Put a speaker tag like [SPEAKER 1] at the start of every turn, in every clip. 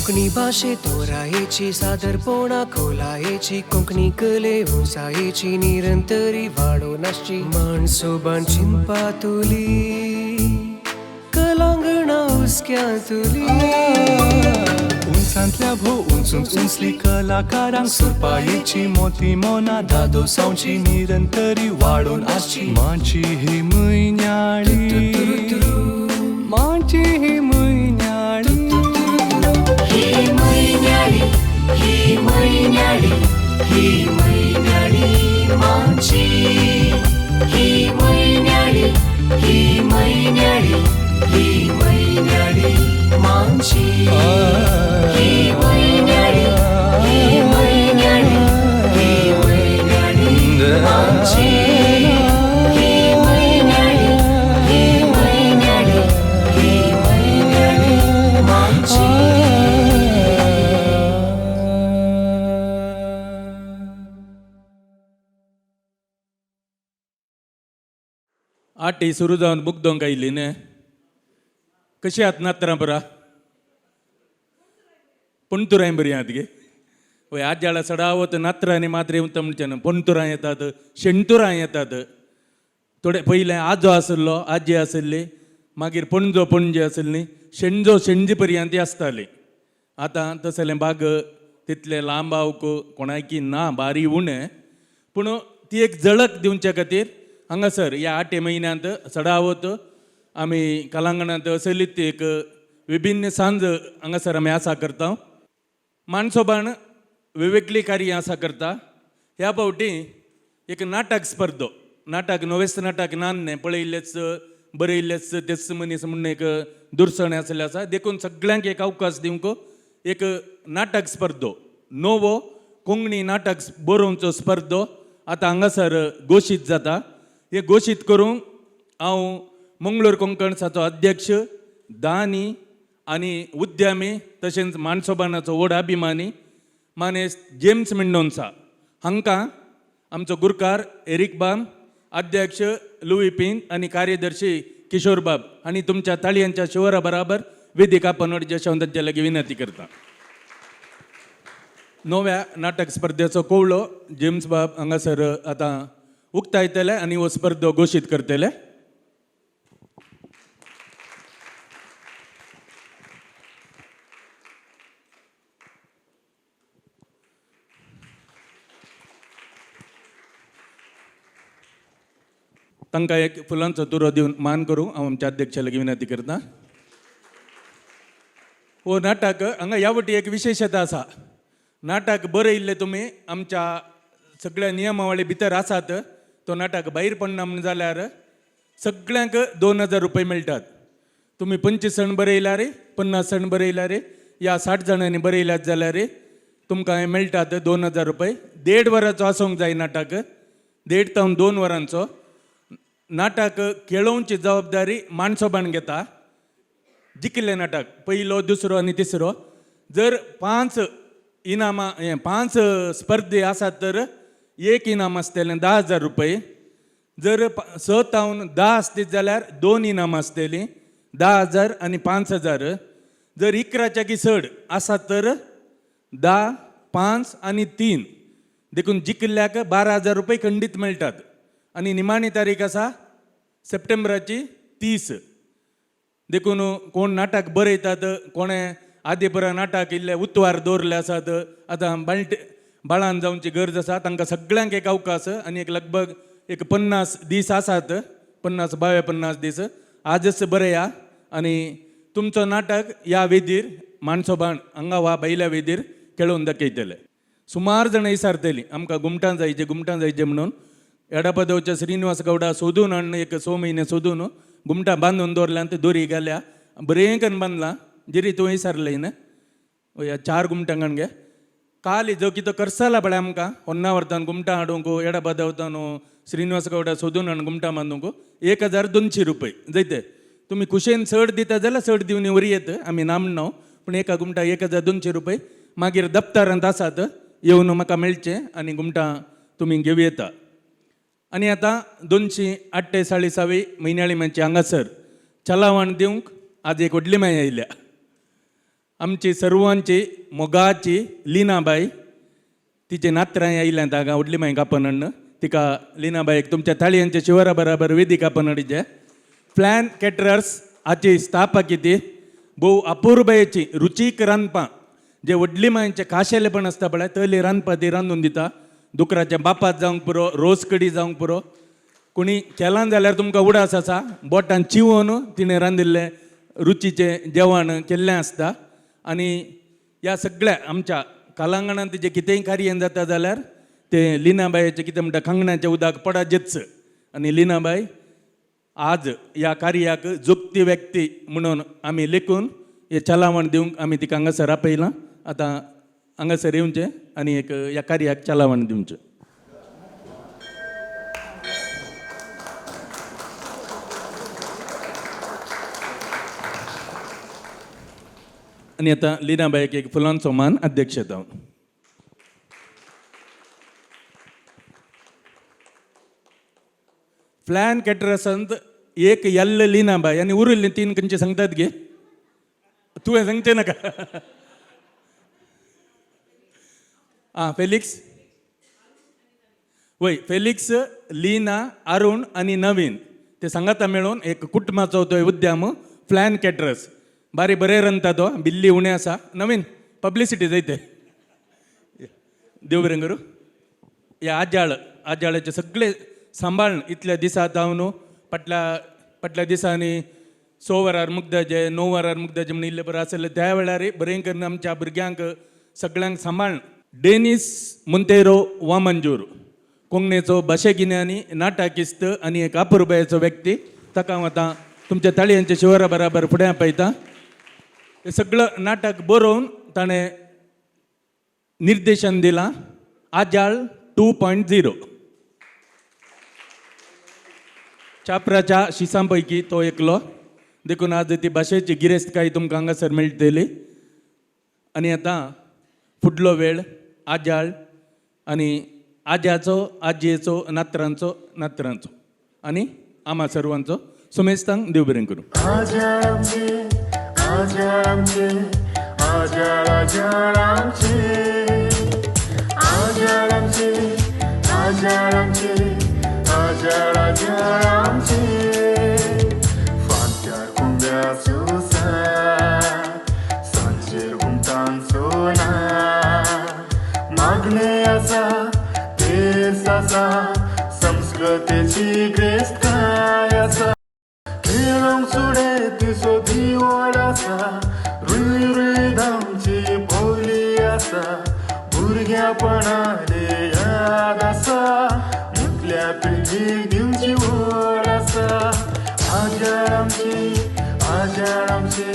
[SPEAKER 1] कोंकणी भाशे तोरायेची सादरपणा खोलायेची कोंकणी कले उंचायेची निरंतरी वाडोवन आसची माणसोबान चिंतपा तुली कलांगणा हुस्क्यांतुली
[SPEAKER 2] उंचांतल्या भो उंच उंच उंचली कलाकारांक सुरपायेची मोती मोना दादोसांवची निरंतरी वाडोवन आसची माची ही म्हयन्याळी माची ही म्हयन्याळी
[SPEAKER 1] ही म्हयन्याळी ही म्हयन्याळी ही म्हयन्याळी माची ही म्हयन्याळी ही म्हयन्याळी ही म्हयन्याळी माची ही म्हयन्याळी ही म्हयन्याळी ही म्हयन्याळी माची ही म्हयन्याळी ही म्हयन्याळी ही म्हयन्याळी माची.
[SPEAKER 3] आटी सुरू जावन मुगदोंक आयली न्ही. कशी आहात नात्रां परा पणतुरांय बरी आहात गे. वय आज्याला सडावत नात्रांनी मात्र येवता म्हणचे न्हू, पणतुरां येतात, शेणतुरां येतात. थोडे पयलें आजो आशिल्लो, आजी आशिल्ली, मागीर पणजो पणजे आशिल्ली, शेणजो शेणजी पर्यंत ती आसताली. आतां तसलें बाग तितलें लांबावक कोणाकी ना, बारी उणें. पूण ती एक झळक दिवचे खातीर हांगासर ह्या आठे म्हयन्यांत सडावत आमी कलांगणांत असलीत एक विभिन्न सांज हांगासर आमी आसा करता. मानसोबान वेगवेगळी कार्यां आसा करता. ह्या फावटी एक नाटक स्पर्धो, नाटक नवेच नाटक नान्ने पळयल्लेच बरयल्लेच तेच मनीस म्हूण एक दुरसण आसलें आसा. देखून सगळ्यांक एक अवकाश दिवंक एक नाटक स्पर्धो, नवो कोंकणी नाटक बरोवचो स्पर्धो आतां हांगासर घोशीत जाता. हे घोशीत करूंक हांव मंगळूर कोंकणसाचो अध्यक्ष, दानी आनी उद्यमी, तशेंच मानसोबानाचो व्हड अभिमानी मानेस्त जेम्स मेंडोन्सा हांकां आमचो गुरकार एरीक बाम, अध्यक्ष लुई पीन आनी कार्यदर्शी किशोर बाब आनी तुमच्या ताळयांच्या शिवरा बराबर वेदिका पनोड जशवंत तांच्या लागीं विनंती करता. नव्या नाटक स्पर्धेचो कोवळो जेम्स बाब हांगासर आतां उक्तायतले आनी हो स्पर्धो घोशीत करतले. तांकां एक फुलांचो तुरो दिवन मान करूं हांव आमच्या अध्यक्षा लागीं विनंती करता. हो नाटक हांगा ह्या वटी एक विशेशता आसा. नाटक बरयल्लें तुमी आमच्या सगळ्या नियमावळी भितर आसात, तो नाटक भायर पडना म्हूण जाल्यार सगळ्यांक 2000 रुपये मेळटात. तुमी 25 जाण बरयल्यार, 50 जाण बरयल्यार, या 60 जाणांनी बरयल्यात जाल्यार तुमकां हें मेळटात 2000 रुपये. 1.5 वरांचो आसूंक जाय नाटक, 1.5 तावन 2 वरांचो नाटक. खेळोवची जबाबदारी मानसोबान घेता. जिखिल्लें नाटक पयलो, दुसरो आनी तिसरो, जर 5 इनामां हें 5 स्पर्धे आसात तर एक इनाम आसतलें 10,000 रुपये. जर 6 तावन 10 आसतीत जाल्यार 2 इनामां आसतलीं, 10,000 आनी 5,000. जर 11 की चड आसात तर 10, 5 आनी 3, देखून जिखिल्ल्याक 12,000 रुपये खंडीत मेळटात. आनी निमाणी तारीख आसा सप्टेंबराची 30. देखून कोण नाटक बरयतात, कोणें आदी बरें नाटक इल्ले उत्वार दवरले आसात, आतां बाळटे बाळान जावची गरज आसा. तांकां सगळ्यांक एक अवकाश आनी एक लगभग एक 50 दीस आसात, 50 52 दीस. आजच बरया आनी तुमचो नाटक ह्या वेदीर मानसोबान हांगा वा भायल्या वेदीर खेळोवन दाखयतले. सुमार जाणां विचारतलीं आमकां घुमटां जायचे, घुमटां जायचे म्हणून. एडापदवच्या श्रीनिवास गौडा सोदून हाडून एक 6 म्हयने सोदून घुमटां बांदून दवरल्या, ते दोरी घाल्या, बरें करून बांदलां. जेरी तूं विचारलें न्हय, ह्या 4 घुमटां गे काल जो कितें करसाला पळय आमकां होन्नावरतान घुमटां हाडूंक, एडापदवतान श्रीनिवास गौडा सोदून हाडून घुमटां बांदूंक 1200 रुपये जायते. तुमी खुशेन चड दिता जाल्यार चड दिवन वरी येत, आमी ना म्हणना, पूण एका घुमटा 1200 रुपये. मागीर दप्तरांत आसात, येवन म्हाका मेळचें आनी घुमटां तुमी घेवं येता. आनी आतां 248वी म्हयन्याळी मांची हांगासर चलावण दिवंक आज एक व्हडली माय आयल्या. आमची सर्वांची मोगाची लिनाबाई तिचे नात्रां आयल्यात हांगा व्हडली माय कापन हाडून तिका लिनाबाईक तुमच्या थाळयांच्या शिवरा बराबर वेदी कापन हाडिचे. प्लॅन कॅटरर्स हाची स्थापक ती भोव अपुरबायेची रुचीक रांदपां जे व्हडली मांयचें खाशेलेपण आसता पळय तली रांदपां ती रांदून दिता. दुकराच्या बापात जावंक पुरो, रोस कडी जावंक पुरो, कोणी केलां जाल्यार तुमकां उडास आसा बोटान चिवोन तिणें रांदिल्लें रुचीचें जेवण केल्लें आसता. आनी ह्या सगळ्या आमच्या कलांगणांत जें कितेंय कार्य जाता जाल्यार तें लिनाबायेचें कितें म्हणटा कांगणाचें उदक पडाजेच. आनी लिनाबाय आज ह्या कार्याक जोगती व्यक्ती म्हणून आमी लेखून हे चलावण दिवंक आमी तिका हांगासर आपयलां. आतां हांगासर येवचें आनी एक ह्या कार्याक चलावण दिवचें. आनी आतां लिनाबायक एक फुलांचो मान अध्यक्षता. फ्लॅन कॅटरसांत एक यल्ल लिनाबाय आनी उरिल्ली तीन खंयचे सांगतात गे, तुवें सांगचें नाका. आं फेलिक्स, वय फेलिक्स, लीना, अरुण आनी नवीन ते सांगाता मेळून एक कुटुंबाचो तो उद्यम फ्लॅन कॅटरस. बारी बरें रंदता तो, बिल्ली उणें आसा. नवीन पब्लिसिटी जायते देव बरें करूं. ह्या आजाळ आजाळाचे सगळे सांबाळून इतल्या दिसा जावन न्हू फाटल्या फाटल्या दिसांनी 6 वरार मुग्धाचे 9 वरार मुग्धाचे म्हण इल्ले बरें आसले त्या वेळार बरें करून आमच्या भुरग्यांक सगळ्यांक सांबाळून डेनीस मुंतेरो वामंजूर कोंकणीचो भाशेगिन्यानी, नाटकिस्त आनी एक अपुरबायेचो व्यक्ती, ताका हांव आतां तुमच्या ताळयांच्या शिवरा बराबर फुडें आपयता. हें सगळं नाटक बरोवन ताणें निर्देशन दिलां आजाळ 2.0. चापराच्या शिसां पैकी तो एकलो, देखून आज ती भाशेची गिरेस्तकाय तुमकां हांगासर मेळटली. आनी आतां फुडलो वेळ आजाळ आनी आज्याचो, आजयेचो, नातरांचो, नातरांचो आनी आमा सर्वांचो. सुमेस्तांक देव बरें करूं.
[SPEAKER 4] आजाळ आमचे, आजाळ आमचे, आजाळ आजाळ आमचे, आजाळ आमचे, आजाळ आमचे, आजाळ आजाळ आमचे. फांत्यार कुंब्याचो साथ, सांजेर घुमटांचो नाच, मागणें आसा, देस आसा, संस्कृतेची ग्रेस्तकाय आसा. खेळोंक सुडे तिचो दिवड आसा, रुय रुय धांवची बोली आसा, भुरग्यापणाले याद आसा, मुखल्या पिळगेक दिवची व्हड आसा. आजाळ आमचे, आजाळ आमचे,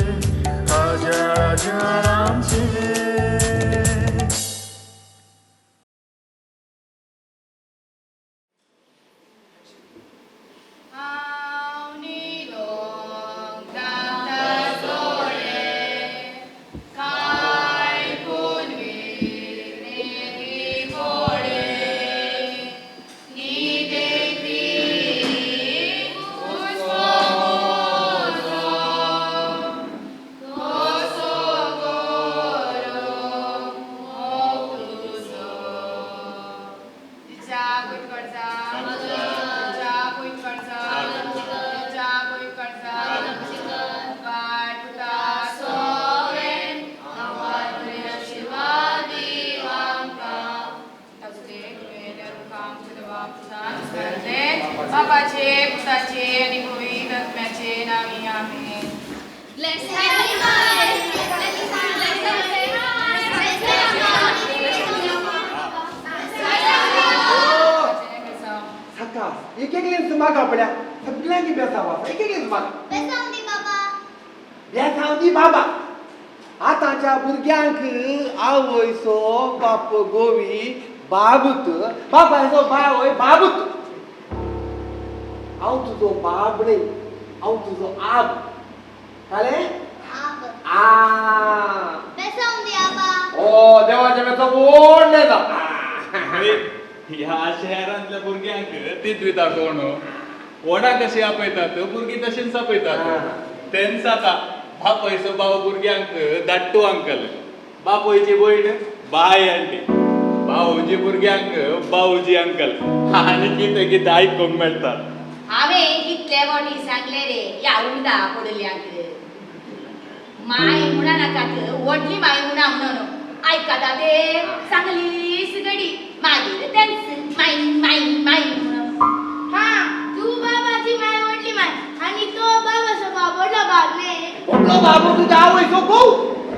[SPEAKER 4] आजाळ आजाळ आमचे.
[SPEAKER 5] हांव न्हिदोंक धांवता सोडे, कांय पुनवीक न्हिदली फोडे, न्हिदेंतली हुस्को म्हजो, कसो करूं मोग तुजो. तिच्या कोयत करचा, तिच्या कोयत करचा, तिच्या कोयत करचा, बाय पुता सोवेन, आशीर्वाद आमकां. बापाचे, पुताचे आनी पवित्र आत्म्याचे नांवी आमेन.
[SPEAKER 6] Let's have fun. Let's
[SPEAKER 7] साका एक एकलेन मागा पड्या सगळ्यांकी बेसाव आसा, एक एकलेन मागा.
[SPEAKER 6] बेसाव दी बाबा.
[SPEAKER 7] बेसाव दी बाबा. आतांच्या भुरग्यांक आवयचो बाप गोवी बाबूत, बापायचो बावय बाबूत. हांव तुजो बाब न्हय, हांव तुजो आब. कळ्ळें?
[SPEAKER 6] आब.
[SPEAKER 7] आ.
[SPEAKER 6] बेसाव दी आबा.
[SPEAKER 7] ओ देवाच्या बेसाव व्हडलें जावं.
[SPEAKER 8] ह्या शहरांतल्या भुरग्यांक तितविता कोण व्हडा कशी आपयतात, भुरगीं तशींच आपयतात. तेंच आतां बापायचो भाव भुरग्यांक धाट्टू अंकल, बापोयची भयण बाय आंटी, भाऊजी भुरग्यांक भाऊजी अंकल आनी कितें कितें आयकूंक मेळटा.
[SPEAKER 5] हांवें कितले फावटी सांगले रे ह्या उंदा पडल्यांक, माय म्हणा नाकात, व्हडली माय म्हणा म्हणून. आयकता ते सांगलीच गडी, मागीर तेंच माय माय माय म्हणून.
[SPEAKER 6] हा, तू बाबाची माय व्हडली माय आणि तो बाबाचो बाब व्हडलो बाब न्ही.
[SPEAKER 7] व्हडलो बाबू तुज्या आवयचो घोव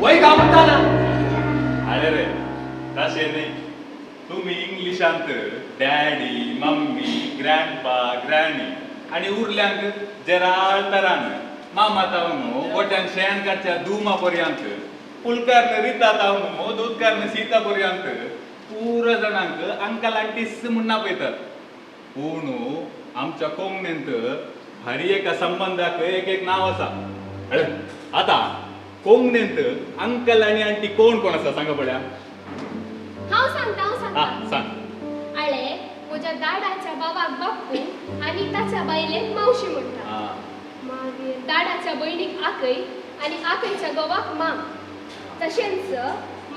[SPEAKER 7] वय गा म्हणटा ना.
[SPEAKER 8] अरे रे तशें न्ही, तुमी इंग्लिशांत डॅडी, मम्मी, ग्रँडपा, ग्रॅनी आनी उरल्यांक जेराल तरान मामा तावन गोट्यान शेण काडच्या दुमा पर्यंत, पुलकारन रिता तावन दूदकारन सीता पर्यंत पुरा जाणांक अंकल आंटीस म्हूण आपयतात. पूण आमच्या कोंकणींत हर एका संबंदाक एक एक नांव आसा. अरे आतां कोंकणींत अंकल आनी आंटी कोण कोण आसा सांगा पळया.
[SPEAKER 9] हांव सांगता, हांव
[SPEAKER 8] हा
[SPEAKER 9] सांगता.
[SPEAKER 8] सांग.
[SPEAKER 9] आळे म्हज्या दाडाच्या बाबाक बाप्पू आनी ताच्या बायलेक मावशी म्हणटा. मागीर दाडाच्या भयणीक आकय आनी आकयच्या घोवाक माम. तशेंच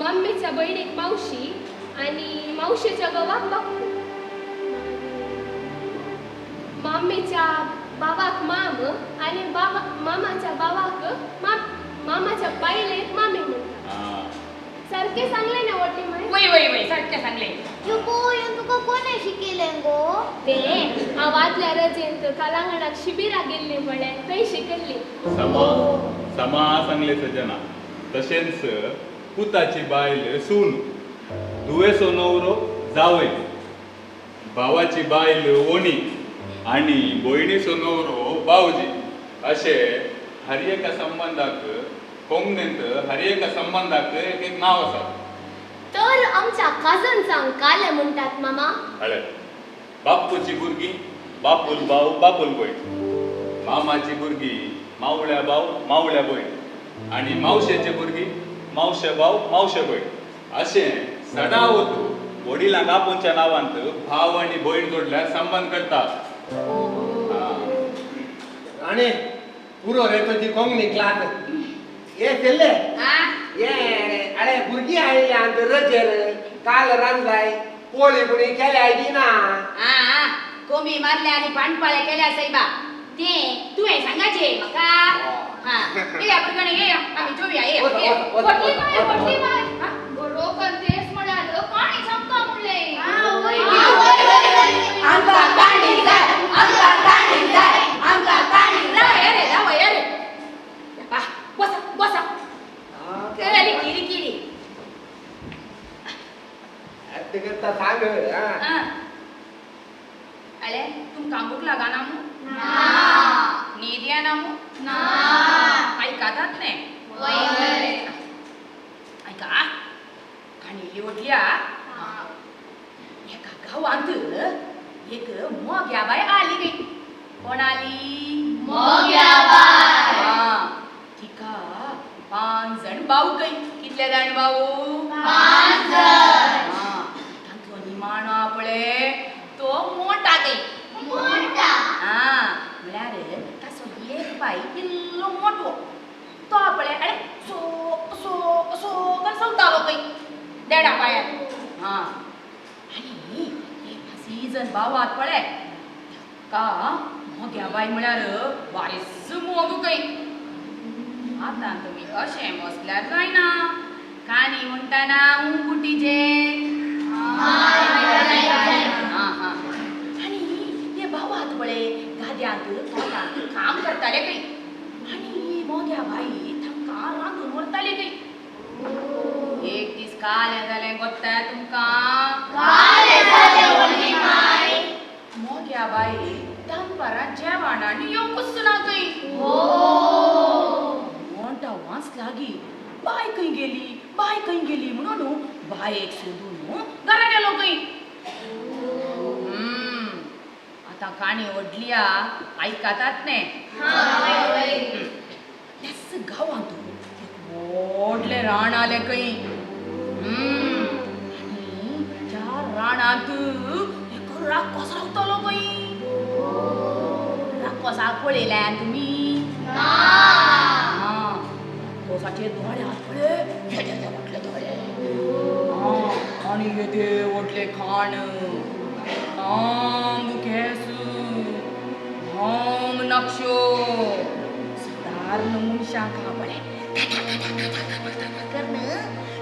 [SPEAKER 9] मम्मीच्या भयणीक मावशी आनी मावशेच्या घोवाक बाप्पू. माम्मीच्या बाबाक माम आनी बाबा मामाच्या बाबाक मामाच्या बायलेक मामी म्हणटा. सारकें सांगलें ना व्हडली माय?
[SPEAKER 5] वय वय वय, सारकें सांगलें.
[SPEAKER 6] यो हें तुका कोणें शिकयलें गो?
[SPEAKER 9] तें हांव आदल्या रजेंत कलांगणाक शिबिराक गेल्लीं पळय, थंय शिकल्ली.
[SPEAKER 8] समा समा सांगले सजना. तशेंच पुताची बायल सून, धुवेचो न्हवरो जावय, भावाची बायल ओणी आनी भयणीचो न्हवरो भावजी. अशें हर एका संबंदाक कोंकणींत हर एका संबंदाक एक एक नांव आसा.
[SPEAKER 9] तर आमच्या कजन्सांक काले म्हणटात मामा.
[SPEAKER 8] अळे बापूची भुरगीं बापूल भाव बापूल भयण, मामाची भुरगीं मावळ्या भाव मावळ्या भयण आनी मावशेची भुरगीं मावशे भाव मावशे भयण. अशें सदावत वडिलांक आपूणच्या नांवांत भाव आनी भयण जोडल्यार संबंद करता.
[SPEAKER 7] आनी पुरो रे तुजी कोंकणी क्लास. हे चल्ले हे अरे भुरगीं आयिल्ली आमच्या रजेर, काल रांदलाय पोळी पुणी केल्या दिना.
[SPEAKER 5] कोंबी मारल्या आनी पाणपाळे केल्या सायबा, ते तुवें सांगाचें म्हाका. हा येया भुरग्यांनी, येया आमी जेवया. येया.
[SPEAKER 9] व्हडली माय, व्हडली माय, रोकन तेच म्हळ्यार काणी सोंपता म्हणलें.
[SPEAKER 5] आमकां काणी जाय, आमकां काणी जाय, आमकां काणी जाय. अरे रावय, अरे बा, बसा बसा. केली किरी किरी
[SPEAKER 7] करता सांग.
[SPEAKER 5] अळे तुमकां भूक लागना मू? न्हीद येना मू? आयकतात न्ही? आयका, काणी व्हडल्या. एका गांवांत एक मोग्या बाय आली गे. कोण आली?
[SPEAKER 6] मोग्या बाय.
[SPEAKER 5] तिका 5 जण भाऊ खंय. कितले जाण भाऊ?
[SPEAKER 6] 5 जण.
[SPEAKER 5] तांतलो निमाणो पळय तो मोटा खंय.
[SPEAKER 6] मोटा?
[SPEAKER 5] हा, म्हळ्यार ताचो एक बाय इल्लो मोटो, तो पळय अरे सो सो सो करून चलतालो खंय देडा पांयार. हा, आनी एक जण भावात पळय ताका मोग्या बाय म्हळ्यार बारीस मोग खंय. आतां तुमी अशें बसल्यार जायना, काणी म्हणटाना उंकुटीचे. आनी ते भावात पळय गाद्यांत तोटांत काम करताले खंय आनी मोग्या बाई तांकां रांदून व्हरताली खंय. एक दीस कालें जालें गोत्ता तुमकां? मोग्या बाई दनपारां जेवण आनी येवंकूच ना खंय. मोंटा वास लागी बाय खंय गेली, बाय खंय गेली म्हणून बायेक सोदून घरा गेलो खंय. आतां काणी व्हडली आयकतात न्ही? त्याच गांवांत एक व्हडलें रान आलें खंय. आनी त्या रानांत एक राक्षस रावतालो खंय. राक्षसाक पळयल्या तुमी? राक्कोसाचे दोळे आसले येदे व्हडले दोळे आनी येदे व्हडले खाण लांब केंस लांब नक्षो सदारण मनशाक पळे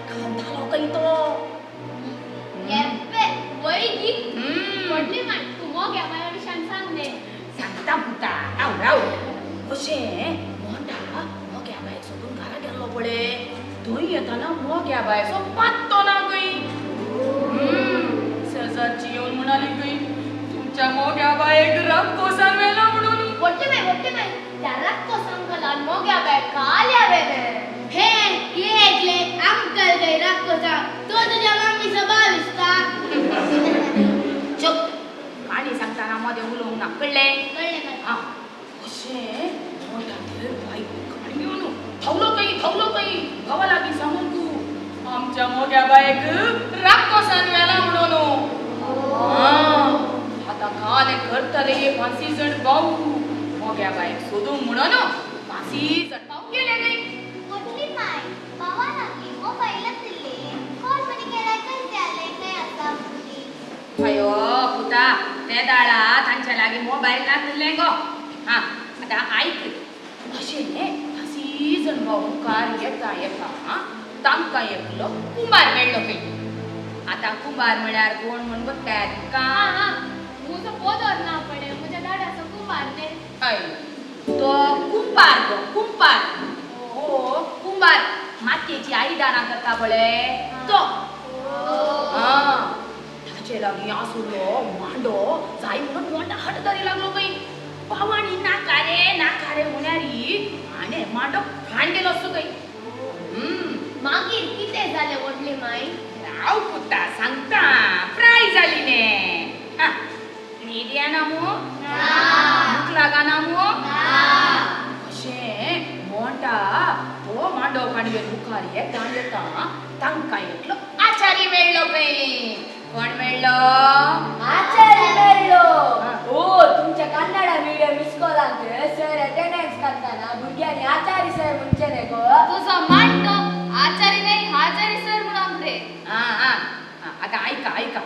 [SPEAKER 5] करून खातालो खंय तो.
[SPEAKER 9] येप्पे वय गी व्हडली माय तूं मोग्या बाया विशयान सांग न्ही.
[SPEAKER 5] सांगता पुता राव राव. अशें मोंडा मोग्या बायक सोदून घरा गेल्लो पळय थंय येताना मोग्या बायचो पात्तो ना खंय. शेजारची येवन म्हणाली खंय तुमच्या मोग्या बायक राक्कोसान व्हेलो म्हणून.
[SPEAKER 6] व्हडली माय व्हडली माय त्या राक्कोस अंकलान मोग्या बायक काल्या व्हेलें. हे एकले अंकल खंय राक्कोसा तो तुज्या मम्मीचो भाव दिसता.
[SPEAKER 5] चुप काणी सांगतना मदें उलोवंक ना कळ्ळें?
[SPEAKER 6] कळ्ळें कळ्ळें.
[SPEAKER 5] आं अशें मोंडा बायक काणी घेवन धांवलो खंय धांवलो खंय भावा लागीं सांगूंक आमच्या मोग्या बायक राक्कोसान व्हेला म्हणून. आतां कालें करतले पांची जण भाऊ मोग्या बायक सोदूंक म्हणून पांची जण भाऊ गेले खंय.
[SPEAKER 6] व्हडली माय भावा लागीं मोबायल आशिल्ले कोण म्हणी केल्यार कळटालें खंय आसा म्हणून.
[SPEAKER 5] अयो पुता ते दाळा तांच्या लागीं मोबायल नाशिल्लें गो. आं आतां आयक अशें पांची जण भाऊ मुखार येता येता तांकां एकलो कुंबार मेळ्ळो खंय. आतां कुंबार म्हळ्यार कोण म्हूण गोत्ताय तुका?
[SPEAKER 9] म्हजो पोदोर ना पडे म्हज्या दाडाचो कुंबार न्ही.
[SPEAKER 5] हय तो कुंबार गो कुंबार. हो कुंबार मातयेची आयदनां करता पळय तो. आं ताचे लागीं आसलो मांडो जाय म्हणून मोंडा हट धरी लागलो खंय. पावाणी नाका रे नाका रे म्हळ्यार हाणें मांडो खाण गेलो असो खंय.
[SPEAKER 6] मागीर कितें जालें व्हडली माय?
[SPEAKER 5] राव पुता सांगता प्राय जाली ने. न्हीद येना मू? भूक लागना मू? अशें मोंडा तो मांडो काणयेन मुखार येता येता तांकां एकलो आचारी मेळ्ळो खंय. कोण मेळ्ळो?
[SPEAKER 10] आचारी मेळ्ळो. ओ तुमच्या कन्नडा मिडियम इस्कोलांत सर अटेंडन्स काडटना भुरग्यांनी आचारी सर म्हणचें न्ही गो.
[SPEAKER 9] तुजो मांडो आचारी न्ही हाजारी सर म्हणून रे.
[SPEAKER 5] आं आं आतां आयका आयका.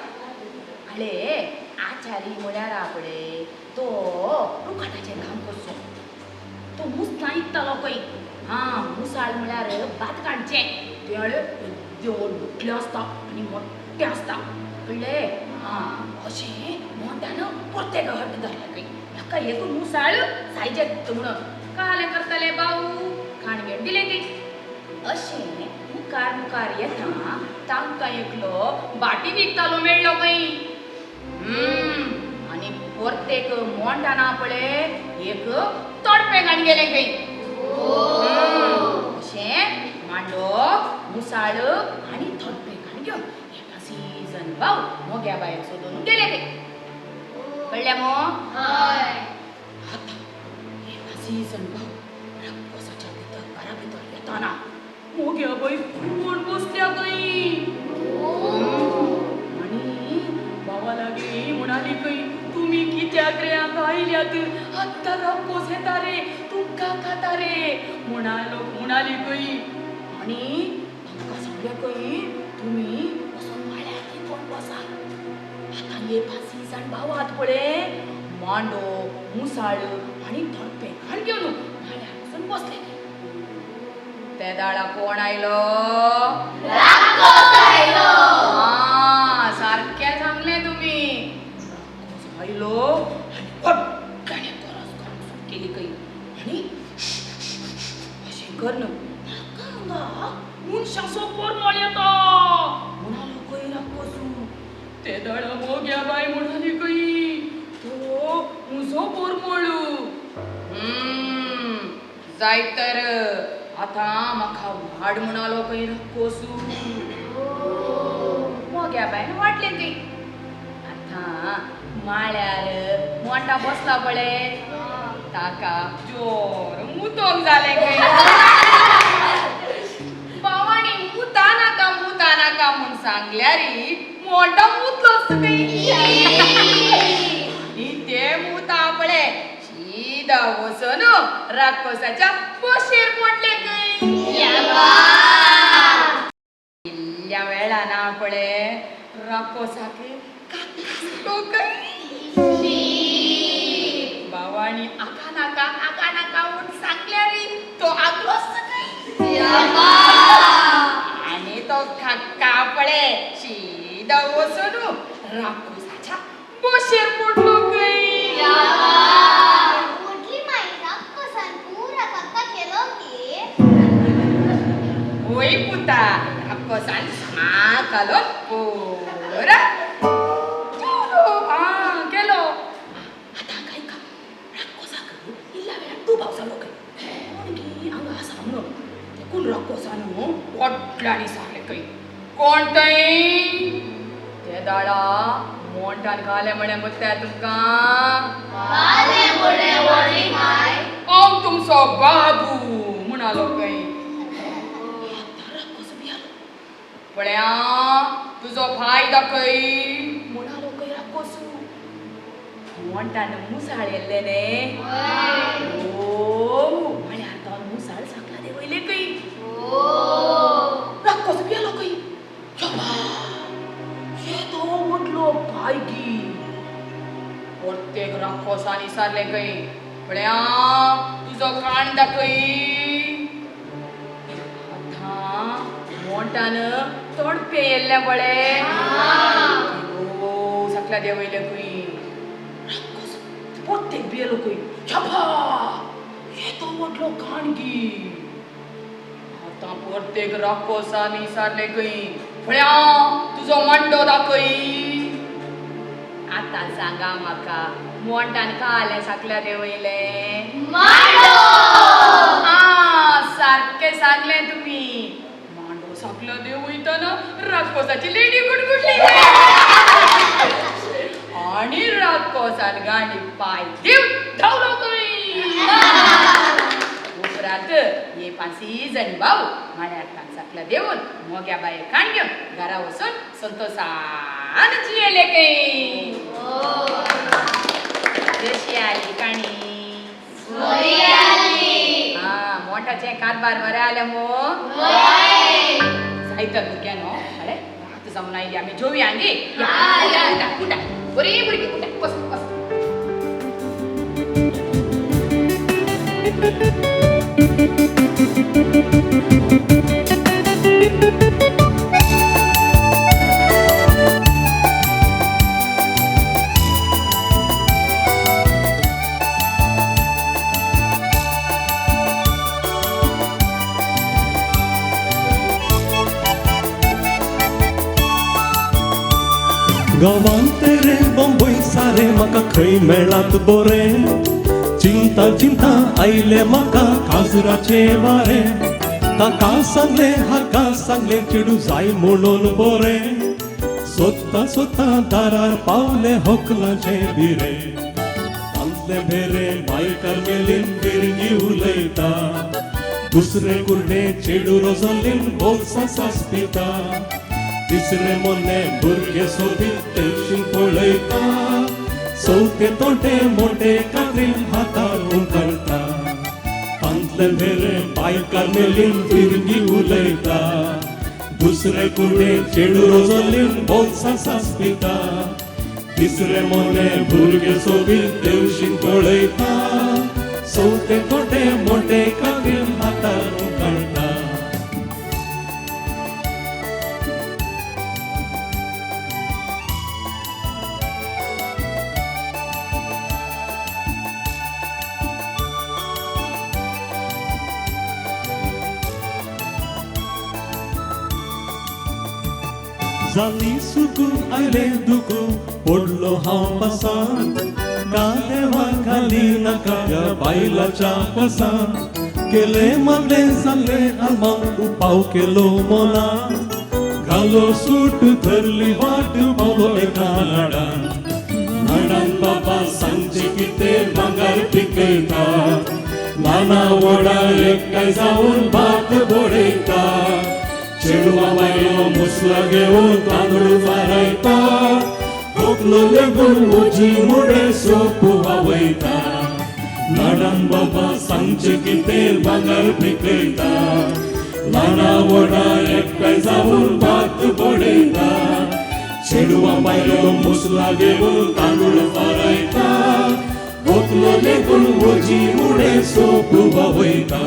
[SPEAKER 5] आळे आचारी म्हळ्यार पळय तो रुखाटाचें काम करचो तो मुसलां इकतालो खंय. आं मुसाळ म्हळ्यार भात काडचें तें आळे येद्दें व्हडलें आसता आनी मोट्टें आसता कळ्ळें? आं अशें मोंडान परतें हट धरलें खंय म्हाका एक मुसाळ सायजेत म्हणून. कालें करतले भाऊ काणगेट दिलें खंय. अशें मुखार मुखार येता तांकां एकलो बाटी विकतालो मेळ्ळो खंय. आनी परतेक मोंडाना पळय एक तोडपें घाण गेलें खंय. अशें मांडो मुसाळ आनी थोडपें घाण घेवन एका सीजन भाव मोग्या बायक सोदून गेले ते. कळ्ळें मो? आतां एका सीजन भाव राक्कोसाच्या भितर घरा भितर येताना मोग्या बाय कोण बसल्या खंय. आनी भावा लागीं म्हणाली खंय तुमी कित्याक रे हांगा आयल्यात आत्तां राक्कोस येता रे तुमकां खाता रे म्हणालो म्हणाली खंय. आनी तांकां सांगलें खंय तुमी वचून माळ्यार कोण बसा. आतां हे पांची जाण भावात पळय मांडो मुसाळ आनी थोडपें घाण घेवन माळ्यार वचून बसले. ते दाळा कोण आयलो?
[SPEAKER 6] राक्कोस आयलो.
[SPEAKER 5] आं सारकें सांगलें तुमी. राक्कोस आयलो आनी व्हडल्यान गरज करूंक सुरू केली खंय. आनी अशें करून म्हाका हांगा मनशाचो पोरमळ येता म्हणालो खंय राक्कोस. ते दाळा मोग्या बाय म्हणाली खंय तो म्हजो पोरमळ. जाय तर आतां म्हाका वाड म्हणालो खंय राक्कोस. मोग्या बायन वाडलें खंय. आतां माळ्यार मोंडा बसला पळय ताका जोर मुतोंक जालें खंय. भावांनी मुता नाका मुता नाका म्हूण सांगल्यार मोंडा मुतलोच खंय. आनी ते मुता पळय शिदा वचून राक्कोसाच्या पोशेर पडलें खंय. इल्ल्या वेळान पळे राकोसाक काका भावानी आका नाका आका नाका म्हूण सांगल्या रे तो आगलोच आनी तो काका पळे शिदा वचून राकोसाच्या बशेर पडलो खंय.
[SPEAKER 6] व्हडली माई राक्कोसान पुरा काका केलो की?
[SPEAKER 5] वय पुता, राकोसान सामा घालून पुरा केलो. आं केलो. आतां काय का राकोसाक इल्ल्या वेळान दुबाव जालो खंय, कोण गी हांगा आसा म्हणून. देखून राकोसान व्हडल्यांनी सांगलें खंय, कोण थंय ते दाडा मोंटान घालें म्हळें मुत्या तुमकां. हांव तुमचो बाबू म्हणालो खंय. आतां राकोस भियालो. पळया तुजो भाय दाखय म्हणालो खंय राकोस. मोंटान मुसाळ येल्लें न्ही, ओ म्हळ्यार तो मुसाळ सकला देंवयलें खंय. राकोस भियालो खंय. येदो व्हडलो भाय गी. प्रत्येक राकोसान विचारलें खंय, पळया तुजो कान दाखय. आतां मोंटान तोणपें येल्लें पळे, ओ सकला देंवयलें खंय. राकोस प्रत्येक भियेलो खंय, यबा येदो व्हडलो कान गी. आतां प्रत्येक राकोसान विचारलें खंय, पळया तुजो मांडो दाखय. आतां सांगा म्हाका मोंटान खालें सकल्या देंवयलें? आं सारकें सांगलें तुमी. मांडो सकलो देंवयतना राकोसाची लेडी गुडगुडली आनी राकोसान गांडी पांय दिवन धांवलो खंय. उपरांत हे पांचय जाण भाव मांड्यार तांक सकल्या देंवून मोग्या बाये काण घेवन घरा वचून संतोसान जियेले खंय. कशी आली काणी? आं मोटाचें कारबार बरें आलें मू? जायत भुरग्यां न्हू, अरे रात जावन आयली, आमी जेवया गे. उठा उठा बरीं भुरगीं उठा, बस बस.
[SPEAKER 2] गांवांत रे बंबय सारे म्हाका खंय मेळात बोरें, चिंता चिंता आयले म्हाका काजराचे वारें. ताका सांगलें हाका सांगलें चेडूं जाय म्हणून बोरें, सोदता सोदता दारार पावलें होकलाचें बिरें. तांतलें भेरें बाय कार्मेलीन बिरंगी उलयता, दुसरें कुर्डे चेडूं रोजोलीन बोल्सां सासपिता, तिसरे मोन्ने भुरगे सोबीत तेवशीन पळयता, चवथे तोटे मोटे कात्रीन हातार उमकळटा. तांतले भेरें बाय कार्मेलीन फिरंगी उलयता, दुसरे कुर्डे चेडूं रोजोलीन बोल्सां सासपिता, तिसरे मोन्ने भुरगे सोबीत तेवशीन पळयता, चवथे तोटे मोटे कात्रीन हातार उमकळटा. जाली सुकून आयले दुखू पडलो हांव पासान, का देवा घाली नाका ह्या बायलाच्या पासान. केले मागले जाल्ले आलमांव उपाव केलो मोना, घालो सूट धरली वाट पावलो एका नाडान. नाडान बाबा सांगचे कितें भांगर पिकयता, ल्हाना व्हडा एकठांय जावन भात बडयता, चेडवा बायलो मुसला घेवन तांदूळ फारायता, खोकलो लेगून उजी मुडे सोप व्हांवयता. नाडान बाबा सांगचे कितें भांगर पिकयता, ल्हाना व्हडा एकठांय जावन भात बडयता. चेडवां बायलो मुसलां घेवन तांदूळ फारायता. वतलो लेगून वजी उडे सोप व्हांवयता.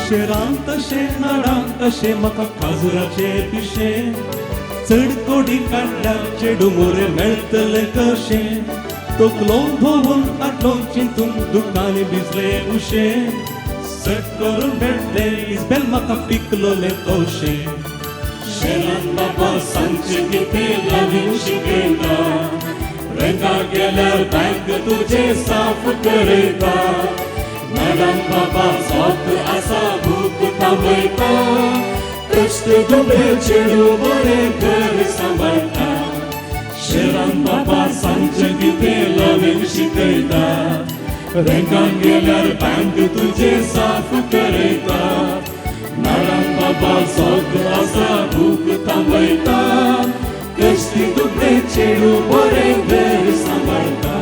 [SPEAKER 2] शेरांत तशें नाडांत तशें म्हाका काजुराचें पिशें. चड कोडी काडल्यार चेडूं मोरे मेळटलें कशें. तकलो भोंवून आटलो चिंतून दुकांनी भिजलें उशें. सट करून मेळटलें इजबेल म्हाका पिकलोलें तोशें. शेरांत बाबा सांगचें कितें नवीन शिकयता. रेंगा गेल्यार बँक तुजें साफ करयता. नाडान बाबा सोत आसा भूक थांबयता. कश्ट दुबळे चेडूं बरें घर सांबाळटा. शेरान बाबा सांगचें कितें नवीन शिकयता. रेंगान गेल्यार बँक तुजें साफ करयता. नाडान बाबा सोत आसा भूक थांबयता. कश्ट दुबळे चेडूं बरें घर सांबाळटा.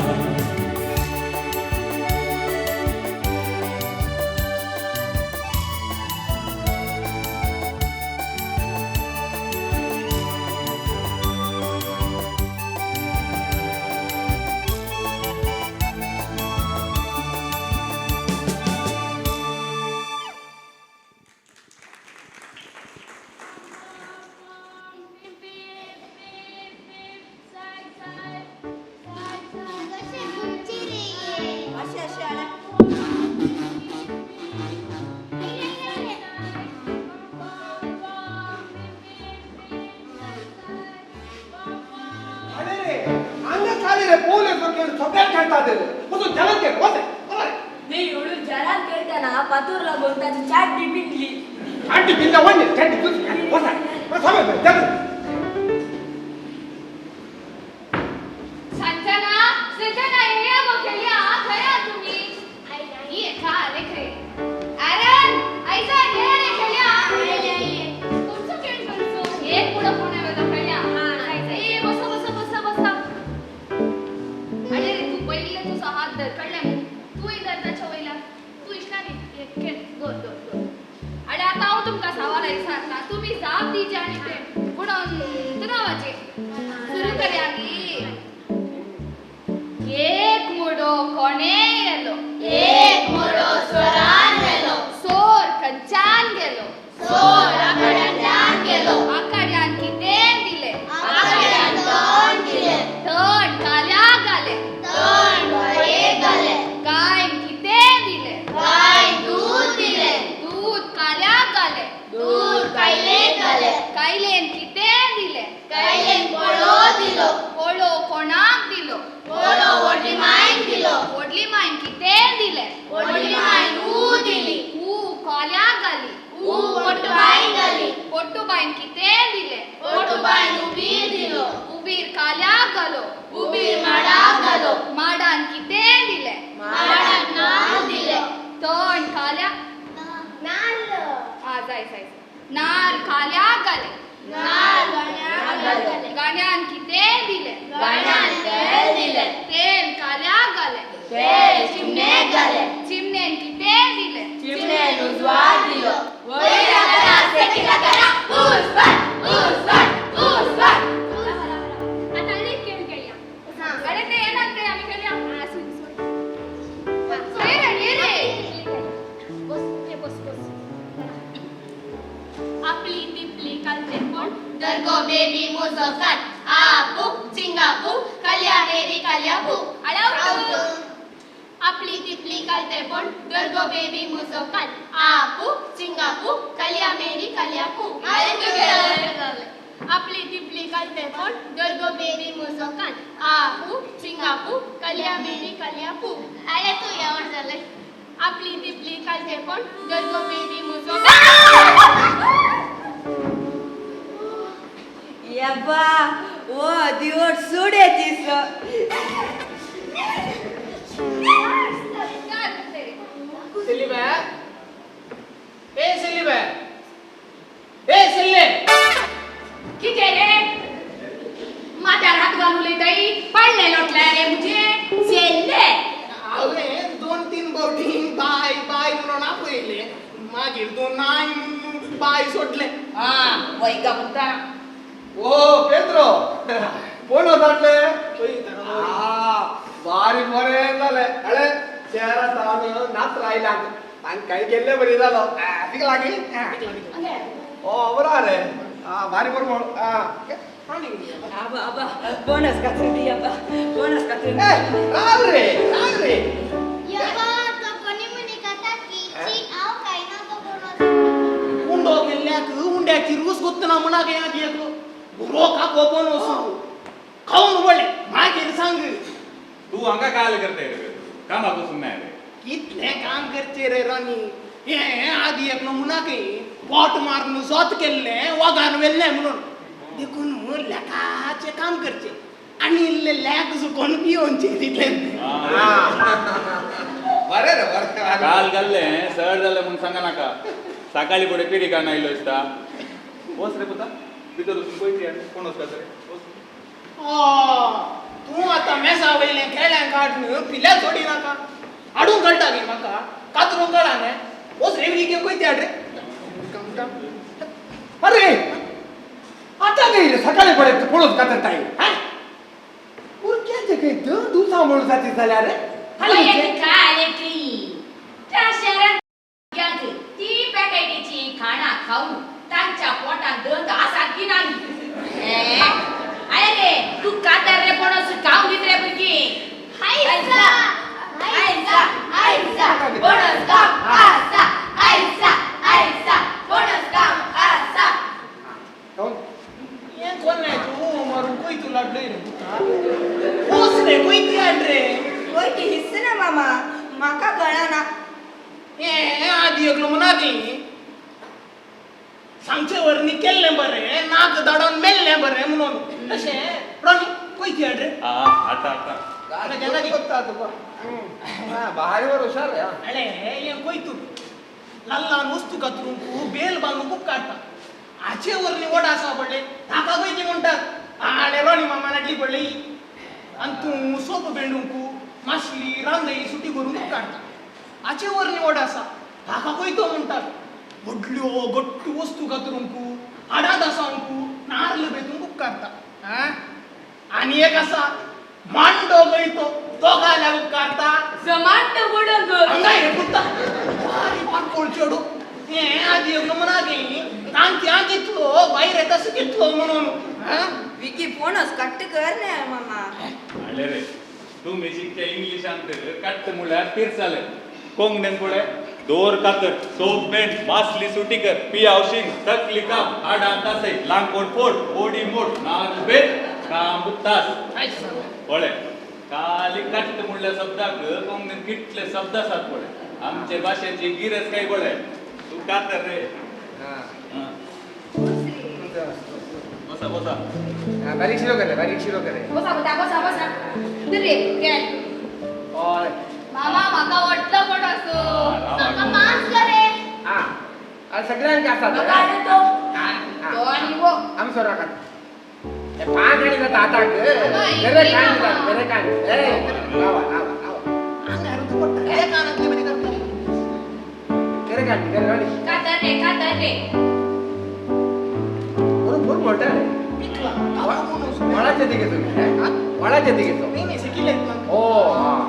[SPEAKER 7] सेली बे, ए सेली बे, ए सेले.
[SPEAKER 5] किती रे माथ्यार हात घालून उलयताई, पडले लोटले रे मुझे सेल्ले.
[SPEAKER 7] हांवें 2-3 फावटी बाय बाय म्हणून आपयलें, मागीर तूं नाय म्हणून बाय सोडलें.
[SPEAKER 5] हा वैगा पुता.
[SPEAKER 7] ओ पेद्रो, कोण वताटले? बारीक बरें जालें. अळे शहरात सावन नात्र आयला तांकां गेल्ले बरी जालो. तिका लागीं ओ बरो रे. भारी बरो.
[SPEAKER 10] आबा आबा बोनस कातरून दी आबा, बोनस कातरून.
[SPEAKER 7] राव रे राव रे.
[SPEAKER 6] यबा तो कोणी म्हणी खाता की हांव खायना तो बोनस.
[SPEAKER 7] उंडो केल्ल्याक उंड्याची रूस गुत्तना म्हणाक आदी एकलो बरो काको बोनस खावन पडलें. मागीर सांग
[SPEAKER 8] तू हांगा काल करताय रे? कामाक वचूंक नाय रे?
[SPEAKER 7] कितलें काम करचें रे रानी. हें आदी एकलो मुनाक पोट मारून जोत केल्लें वगान व्हेल्लें म्हणून, देखून लेकाचें काम करचें आनी इल्लें लेक सुकोवन पियोवचें तितलें. बरें रे बरें.
[SPEAKER 8] काल घाल्लें सर जालें म्हणून सांगा नाका. सकाळी फुडें पिरी काडून आयलो दिसता. वच रे पुता भितर वचून पळय कोण वचता रे.
[SPEAKER 7] तूं आतां मेसा वयलें केळ्यां काडून पिल्या सोडी नाका. हाडूंक कळटा गे म्हाका, कातरूंक कळना न्ही. वच रे विकी खंय हाड रे.
[SPEAKER 11] अरे आता काही रे सकाळी पडत पळोवंक कातरताय. भुरग्यांचे काही दोन दिवसां म्हणून जाती जाल्यार रे.
[SPEAKER 5] त्या शहरात भुरग्यांक ती पॅकेटीची खाणां खावन तांच्या पोटांत दंत आसात की नाही. अरे रे तू कातर रे पणस खावन दित रे भुरगीं.
[SPEAKER 6] आयसा आयसा आयसा बोनस काम आसा, आयसा आयसा बोनस काम आसा.
[SPEAKER 7] हें कोण तूं मारून खंय तूं लाडलय रे पुता? वच रे खंय ती हाड रे.
[SPEAKER 10] वय ती हिस्स ना मामा, म्हाका कळना.
[SPEAKER 7] हें आदी एकलो म्हणाली सांगचे वरनी केल्लें बरें, नाक धाडोवन मेल्लें बरें म्हणून. तशें रोनी खंय ती हाड रे.
[SPEAKER 8] आतां आतां
[SPEAKER 11] भारी बरो हुशार रे.
[SPEAKER 7] अळे हें खंय तूं लल्लान वस्तू कातरूंक बेल बांदूंक खूब काडटा. हाचे वरनी वड आसा पडले ताका खंय ती म्हणटात. आळे रोनी मामा नाटली पडली आनी तूं सोप बेंडूंक मासली रांदई सुटी करूंक खूब काडटा. हाचे वरनी वड आसा ताका खंय तो म्हणटात. व्हडल्यो गट्टू वस्तू कातरूंक हाडां दासावंक नार्ल बेतूंक खूब काडटा. आनी एक आसा मांडो खंय तो तो घाल्यार उपकारता.
[SPEAKER 10] समांट बुडोंग
[SPEAKER 7] हांगा हे पुता भारी पातकोळ चेडू. हें आदी एकलो म्हणागे तांतयां कितलो भायर येता तसो कितलो म्हणून.
[SPEAKER 10] विकी बोनस कट्ट कर न्ही मामा.
[SPEAKER 8] हाडले रे तुमी शिकच्या इंग्लिशांत कट्ट म्हणल्यार पिरसाले. कोंकणीन पळय दोर कातर सोप बेंड मासली सुटी कर पियाव शिंग तकली काप हाडां तासय लांकोड फोड बोडी मोड नाग बेत काम तास. पळय काली कट्ट म्हणल्या शब्दाक कोंकणीन कितले शब्द आसात पळय. आमचे भाशेची गिरज काय पळय. तूं कातर रे. बसा बसा.
[SPEAKER 11] बारीक शिरो करे, बारीक शिरो करे.
[SPEAKER 5] बसा बसा बसा बसा रे केळ.
[SPEAKER 11] हय
[SPEAKER 9] मामा म्हाका व्हडलो पणस.
[SPEAKER 6] म्हाका मांस रे.
[SPEAKER 11] हां सगळ्यांक आसा
[SPEAKER 10] म्हाका हाडून तो.
[SPEAKER 5] तो आनी वो
[SPEAKER 11] आमी सोरा खाता. पान आनी जाता आताक बरें कान जाता, बरें कान. ए रावा रावा रावा.
[SPEAKER 7] हांगा तूं पडटा हे कानांतले बरी करता.
[SPEAKER 11] बरें कान बरें राणी.
[SPEAKER 5] कातर रे कातर रे.
[SPEAKER 11] बरो बरो मोठा रे.
[SPEAKER 7] पिकला
[SPEAKER 11] वडाचे तिगेचो वडाचे तिगेचो.
[SPEAKER 7] नाही नाही शिकिल्ले.
[SPEAKER 11] ओ हां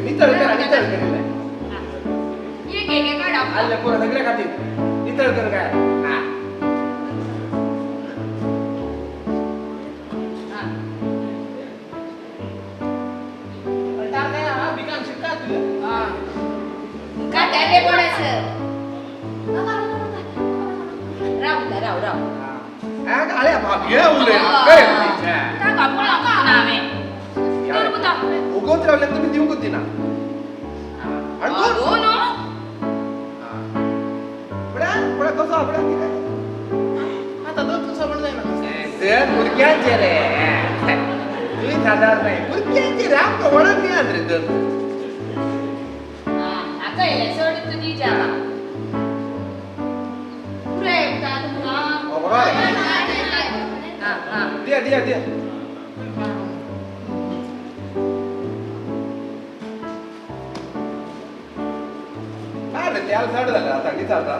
[SPEAKER 11] नितळ करा, नितळ करा.
[SPEAKER 5] एक एक काढा.
[SPEAKER 11] आले पोरं सगळे खातील. नितळ कर काय.
[SPEAKER 5] कातर रे पणस. राव राव राव.
[SPEAKER 11] अरे बाप ये उलय काय
[SPEAKER 5] ताका पळोवंक ना हांवें. तर पुता
[SPEAKER 11] उगोत रावले तुम्ही दिवंकूच दिना.
[SPEAKER 5] हो न्हू.
[SPEAKER 11] पळय कसो आपल्या कितें
[SPEAKER 7] आतां दोन दिवसां म्हण जायना
[SPEAKER 11] ते भुरग्यांचे रे.
[SPEAKER 7] सादार नाही भुरग्यांचेर आमकां वळख दिनात रे तर.
[SPEAKER 5] हाका येयलें चड तुजी जावा पुराय उता तुमकां.
[SPEAKER 7] दिया दिया दिया. काय रे त्याला चड जालें आतां कितें जाता?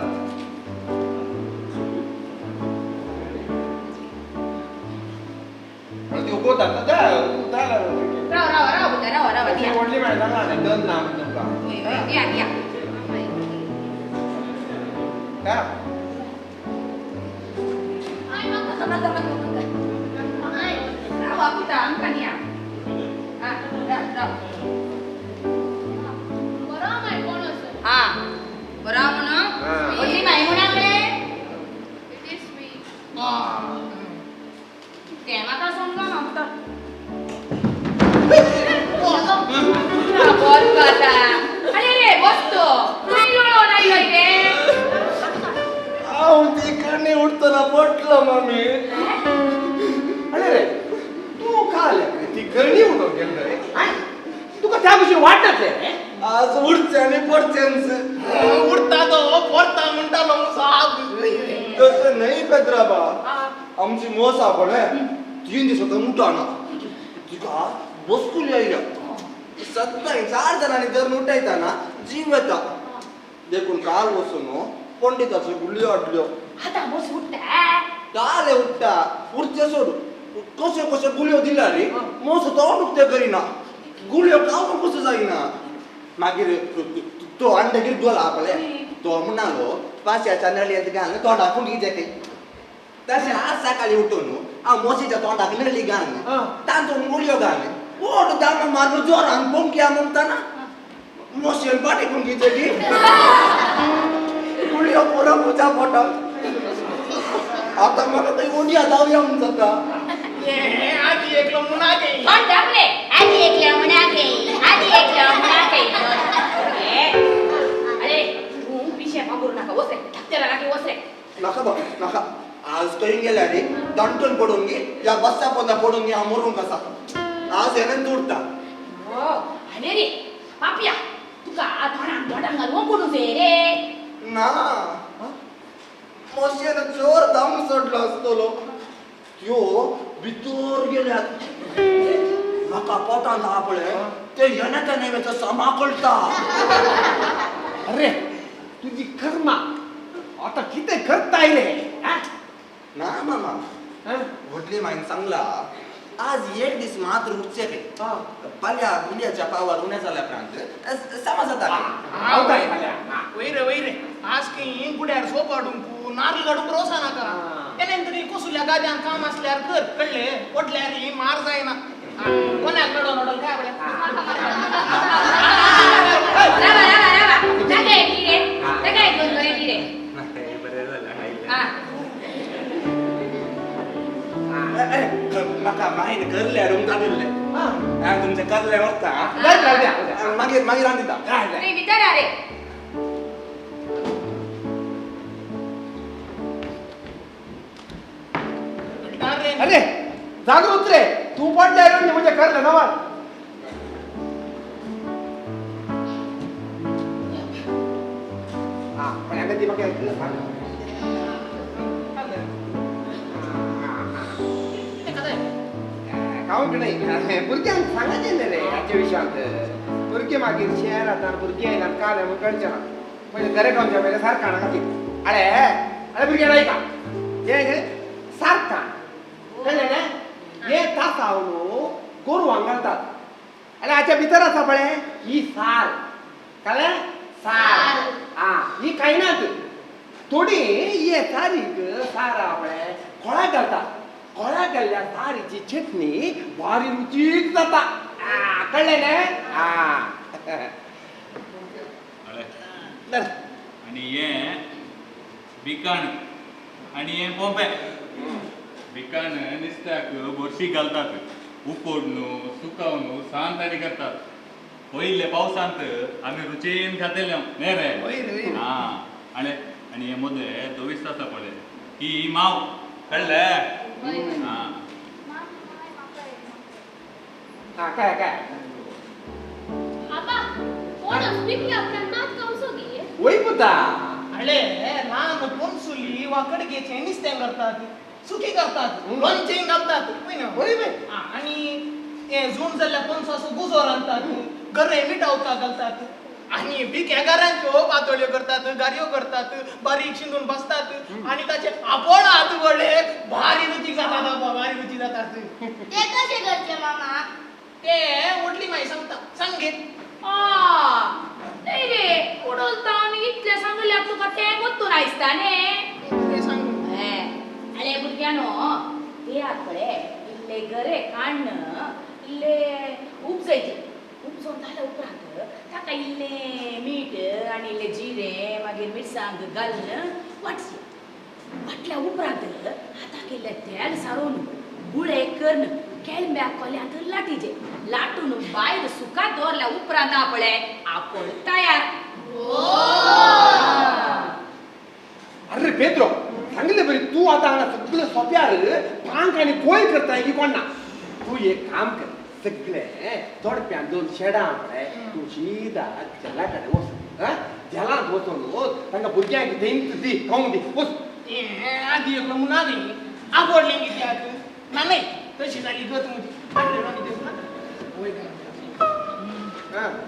[SPEAKER 5] राव राव राव राव राव दिया.
[SPEAKER 7] व्हडली मेळटा ना दोन ना तुमकां.
[SPEAKER 5] दिया दिया.
[SPEAKER 7] काय
[SPEAKER 5] राव आपुता आमकां दिया. हां राव राव.
[SPEAKER 9] बरो माय कोण असो?
[SPEAKER 5] हां बरो म्हणून व्हडली माय म्हणा रे.
[SPEAKER 9] It is sweet.
[SPEAKER 5] तें म्हाका समजना पुता. अरे रे बसतो खंय लोळोन आयलोय रे?
[SPEAKER 12] हांव ती करणी उठतना पडलो मामी.
[SPEAKER 7] अरे रे तूं काल ती करणी उडोवंक गेलो रे? तुका त्या भशेन वाटतलें रे?
[SPEAKER 12] आज उठचें आनी पडचेंच.
[SPEAKER 13] उठता तो परता म्हणटालो साब.
[SPEAKER 12] तशें न्हय पेत्राबा, आमची मोस आहा पळय 3 दीस आतां उठना. तिका बसकुली आयल्या. सद्दां 4 जाणांनी धरून उठयतना जीव येता. देखून काल वचून पंडिताच्यो गुळयो हाडल्यो.
[SPEAKER 5] आतां बस उठ्ठा?
[SPEAKER 12] काल उठ्ठा उठचें सोड कश्यो कश्यो गुळयो दिल्या रे मोस तोंड उक्तें करिना. गुळयो खावंक कसो जायना. मागीर तो अंडगीर गोल आहा पळय तो म्हणालो पाशाच्या नळयेंत घालून तोंडाक फुंकी जाय. तशें आज सकाळीं उठून हांव मोसीच्या तोंडाक नळी घालून तातूंत गुळयो घालून ओट दामो मारून जोरान पोंकया म्हणटाना मोसयेन फाटी फुंकी जाली. गुळयो पुरो पुजा पोटाक. आतां म्हाका थंय उडया धांवया म्हूण जाता.
[SPEAKER 13] आदी एकलो मुणागे.
[SPEAKER 5] आदी एकलो मुणागे. आदी एकलो मुणागे. अरे तूं पिशें करूं नाका. वच रे धाकट्याला लागीं वच रे.
[SPEAKER 12] नाका बाबा नाका. आज खंय गेल्यार रे दणटून पडून गे या बस्सा पोंदा पडून गे हांव मरूंक आसा. आज हेणें उरता.
[SPEAKER 5] अरे रे पापया तुका तोंडाक बोटां घालून पडूं जाय रे.
[SPEAKER 12] ना मोसयेन जोर दम सोडलो आसतलो. त्यो भितर गेल्यात. म्हाका पोटांत आहा पळय ते येना तेन्ना समा कळटा.
[SPEAKER 7] अरे तुजी कर्मा आतां कितें करताय रे?
[SPEAKER 12] ना मामा, व्हडली मायन सांगला आज एक दीस मात्र उठचें खंय. फाल्यां गुंड्याच्या पावार उणें जाल्या उपरांत समा जाता.
[SPEAKER 13] वयर वयर आज खंय गुड्यार सोप हाडूंक नारल काडूंक रोसा नाका. तेणेन तरी कोसुल्या गाद्यान काम आसल्यार कर कळ्ळें. पडल्यार मार जायना. कोणाक नडोन नडोन काय पळय.
[SPEAKER 5] रावा रावा रावा ताका येतली रे. ताका येतली बरें रे.
[SPEAKER 8] बरें जालें.
[SPEAKER 12] म्हाका मायन करल्यार उमता दिल्लें. हांव तुमचें करलें वता मागीर मागीर हांव दिता.
[SPEAKER 5] भितर रे.
[SPEAKER 7] अरे जागृत रे तूं पडल्यार म्हणजे करलें नवाल. आं पण हांगा ती म्हाका खावंक न्हय भुरग्यांक सांगचें न्हय रे हाच्या विशयांत. भुरगीं मागीर शहरांत भुरगीं आयल्यार काल म्हूण कळचें ना. पयलें दरेक आमच्या पयलें सारकाणा खातीर. अरे अरे भुरग्यांक आयका हें सारकाण कळ्ळें न्हय? हें तासाव न्हू गोरवांक घालतात. आनी हाच्या भितर आसा पळय ही साल. कळ्ळें? साल आं ही कांयनात थोडी हे सारीक सारा पळय खोळाक घालतात. खोळाक घाल्ल्या सारीची चटणी भारी रुचीक जाता. कळ्ळें न्हय? आं
[SPEAKER 8] आनी हें बिकाण आनी हें पोंपें. बिकाण नुस्त्याक बोरशी घालतात. उकोडनू सुकावन सांत आनी करतात. पयले पावसांत आमी रुचीन खातेले न्ही रे. आं आनी आनी हे मोदें दोवीस आसा पळय ही माव. कळ्ळें? आं
[SPEAKER 7] हा काय काय
[SPEAKER 9] आबा कोणच विकल्या उपरांत नात खावचो गे
[SPEAKER 7] वय पुता
[SPEAKER 13] अळे रान पोनसुली वा कडगेचे नुस्तें करतात सुकी करतात लोणचें घालतात
[SPEAKER 7] वय बे
[SPEAKER 13] आनी हे जून जाल्ल्या पोनसाचो गुजो रांदतात गरे मिठावता घालतात आनी भिक्या घरांच्यो पातोळ्यो करतात गारयो करतात बारीक शिंदून बसतात आनी ताचे आपोळ हात व्हडले भारी रुचीक जातात बाबा भारी रुची जातात
[SPEAKER 6] ते कशे करचे मामा
[SPEAKER 13] ते व्हडली माई सांगता सांगे
[SPEAKER 5] नाही रे उडोलता आनी इतलें सांगल्यार तुका तें गोत्तून आयसता न्ही
[SPEAKER 13] सांग
[SPEAKER 5] अरे भुरग्यानो ते आत पळय इल्ले गरे काण्ण इल्ले उपजयचे उपजोवन जाल्या उपरांत ताका इल्लें मीठ आनी इल्लें जिरें मागीर मिरसांग घालून वाटचें वाटल्या उपरांत हाताक इल्लें तेल सारोवन गुळे करून केळंब्या कोल्यांत लाटीचे लाटून भायर सुकात दवरल्या उपरांत आपळे आपोळ तयार.
[SPEAKER 7] अरे पेद्रो सांगले बरी तू आता हांगा सगळे सोप्यार पांक आनी कोय करताय की कोण ना तू एक काम कर सगळे थोडप्यान दोन शेडां पळय तूं शिदा झेला कडेन वच झेलांत वचून तांकां भुरग्यांक थंयच दी खावंक दी वच.
[SPEAKER 13] आदी एकलो म्हणून आदी आवडली कित्याक ना नाही तशी जाली गत म्हजी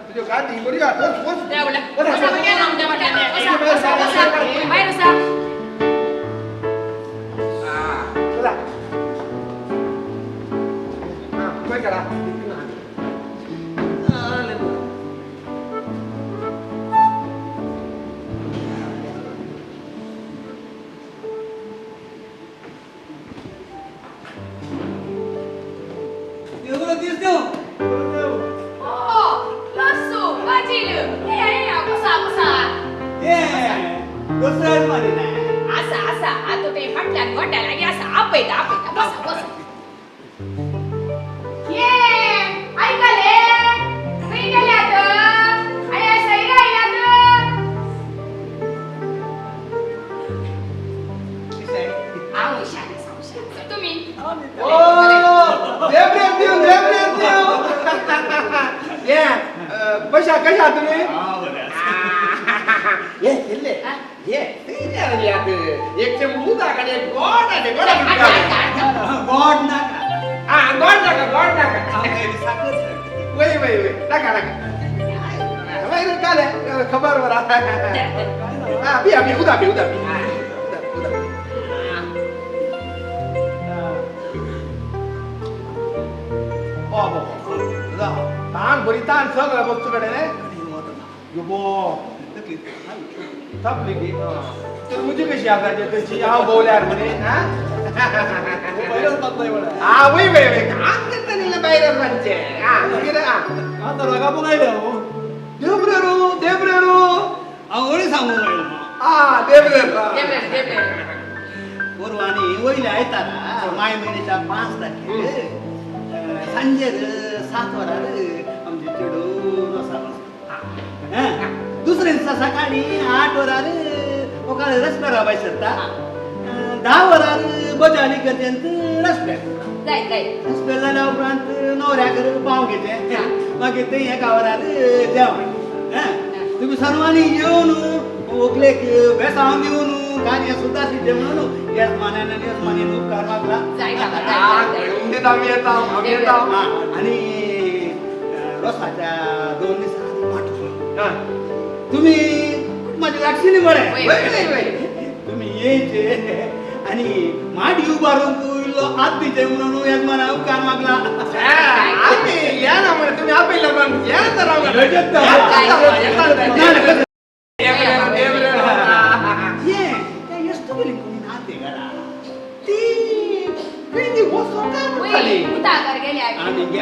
[SPEAKER 7] तुज्यो गादी बरी वच वच. चला काय करा कशा तुम्ही एक उदक आनी एक गोड आनी गोड
[SPEAKER 14] गोड नाका
[SPEAKER 7] गोड नाका गोड नाका वय वय वय नाका नाका वय काले खबर बरा पिया पी उदा पी उदा पी उदा उदा तान बरी तान सगळं वस्तू कडेन यो थपली की तर म्हजी कशी आसा तशी हांव भोवल्यार म्हणे हा वय वय वय काम करता न्ही भायर मानचें मागीर
[SPEAKER 14] आतां रोगापूंक आयल्या हो
[SPEAKER 7] देब्रेरू देब्रेरू
[SPEAKER 14] हांव वळी सांगूंक आयलो
[SPEAKER 7] आ देब्रेरू
[SPEAKER 14] गोरवांनी वयल्या आयतारा माय म्हयन्याच्या 5 तारखेर सांजेर 7 वरार आमचे चेडू रोसा बसता. दुसरे दिसा सकाळी 8 वरार ओकाळ रस्त्यार भायर सरता 10 वरार बजाली गरजेंत रस्त्यार रस्त्यार जाल्या उपरांत न्हवऱ्याक पाव घेचे मागीर थंय एका वरार जेवण तुमी सर्वांनी येवन व्हंकलेक बेसांव दिवन कार्य सुद्दां सिद्धें म्हणून येजमानान आनी येजमानीन उपकार मागला. आनी रोसाच्या 2 दिसां तुम्ही माझ्या लागशील बरे तुम्ही येयचे आनी माडी उबारूंक इल्लो हात दिचे म्हणून येजमाना उपकार मागला.
[SPEAKER 7] या ना म्हणे तुम्ही आपयला पण या तर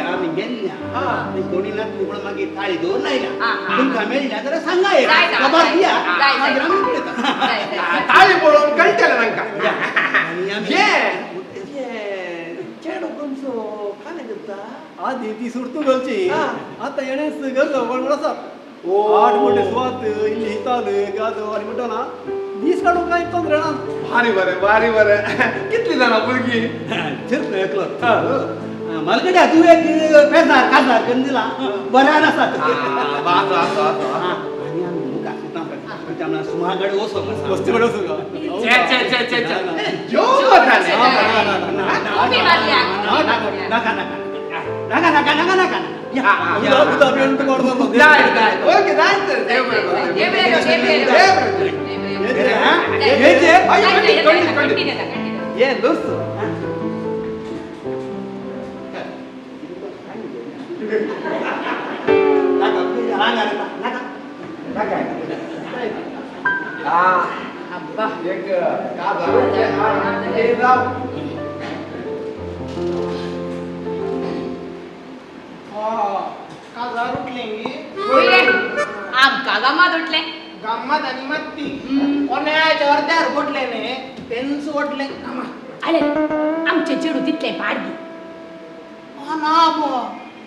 [SPEAKER 14] आमी गेल्ल्या कोणी नातली म्हणून मागीर थाळी दवरून आयल्या तुमकां मेळ्ळ्या जाल्यार सांगा खबर दिया मागीर आमी पळयता
[SPEAKER 7] थाळी पळोवन कळटलें तांकां.
[SPEAKER 14] चेडो खंयचो कालें करता आदी ती सुरतू घालची आतां हेणेच घालचो कोण म्हणून आसा 8 मोठे सुवात इल्ली हिताल गाजो आनी म्हणटा ना दीस काडूंक कांय तोंदरे ना.
[SPEAKER 7] भारी बरें भारी बरें. कितली जाणां भुरगीं?
[SPEAKER 14] चेडो एकलो मालगड्या तूं एक पेजार काजार करून दिला बऱ्यान आसा. आनी आमी मुखार सुद्दां सुमागडे वचोंक वस्ती कडेन वचूंक. नाका नाका नाका नाका नाका नाका.
[SPEAKER 13] काजार उठलें.
[SPEAKER 5] आमकां गम्मात उठलें.
[SPEAKER 13] गम्मात आनी मात्ती कोणाच्या अर्द्यार वडलें न्ही तेंच वडलें.
[SPEAKER 5] आले आमचें चेडूं तितलें पाडगी.
[SPEAKER 13] ना बो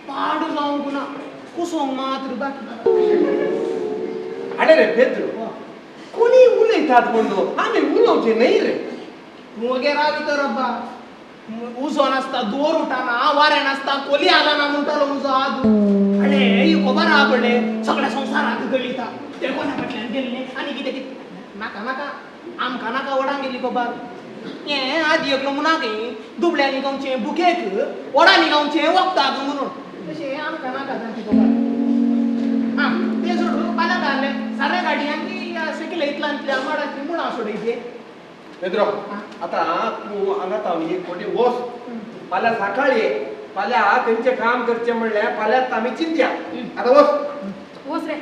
[SPEAKER 13] पाड जावंक ना कुसोंक मात्र बाकी.
[SPEAKER 7] अरे रे पेद्रो कोणी उलयतात म्हणून आमी उलोवचें न्हय रे.
[SPEAKER 13] मगेर रावी तर अब्बा उजो नासता दोर उठाना वारें नासता कोली आला ना म्हणटालो उजो आदू. अरे ही खबर आहा पडले सगळ्या संवसाराक गळिता ते कोणा फाटल्यान गेल्ले आनी कितें कितें. नाका नाका आमकां नाका वडांक गेल्ली खबर. हें आदी एकलो मुनाक दुबळ्यांनी गावचें बुकेक वडांनी गावचें वखदाक म्हणून तशें आमकां नाका तांची खबर. आं तें सोडून फाल्यां घालें साऱ्या गाडयांक सेकले इतल्यांतल्या माडाची मुळां सोडयची.
[SPEAKER 7] पेद्रो आतां तूं हांगा तावन एक फावटी वच फाल्यां सकाळी फाल्यां तेंचें काम करचें म्हणल्यार फाल्यांच आमी चिंतया. आतां वच
[SPEAKER 5] वच रे.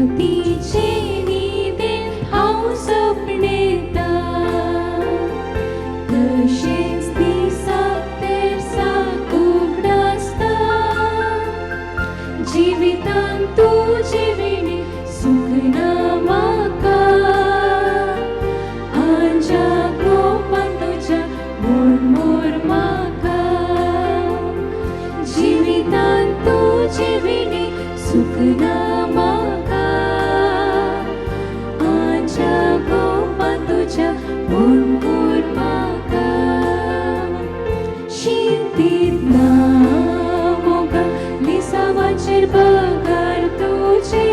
[SPEAKER 1] रातीचे न्हिदेन हांव सपनेता तशेंच दिसाक तेरसाक उगडासता जिवितांत तुजे विणे सूख ना म्हाका आंज्या गोपान तुज्या मोर म्हाका जिवितांत तुजे विणे सूख ना म्हाका आंज्या गोपान तुज्या मोर म्हाका शिंतीत ना मोगा लिसावाचेर बगर तुजे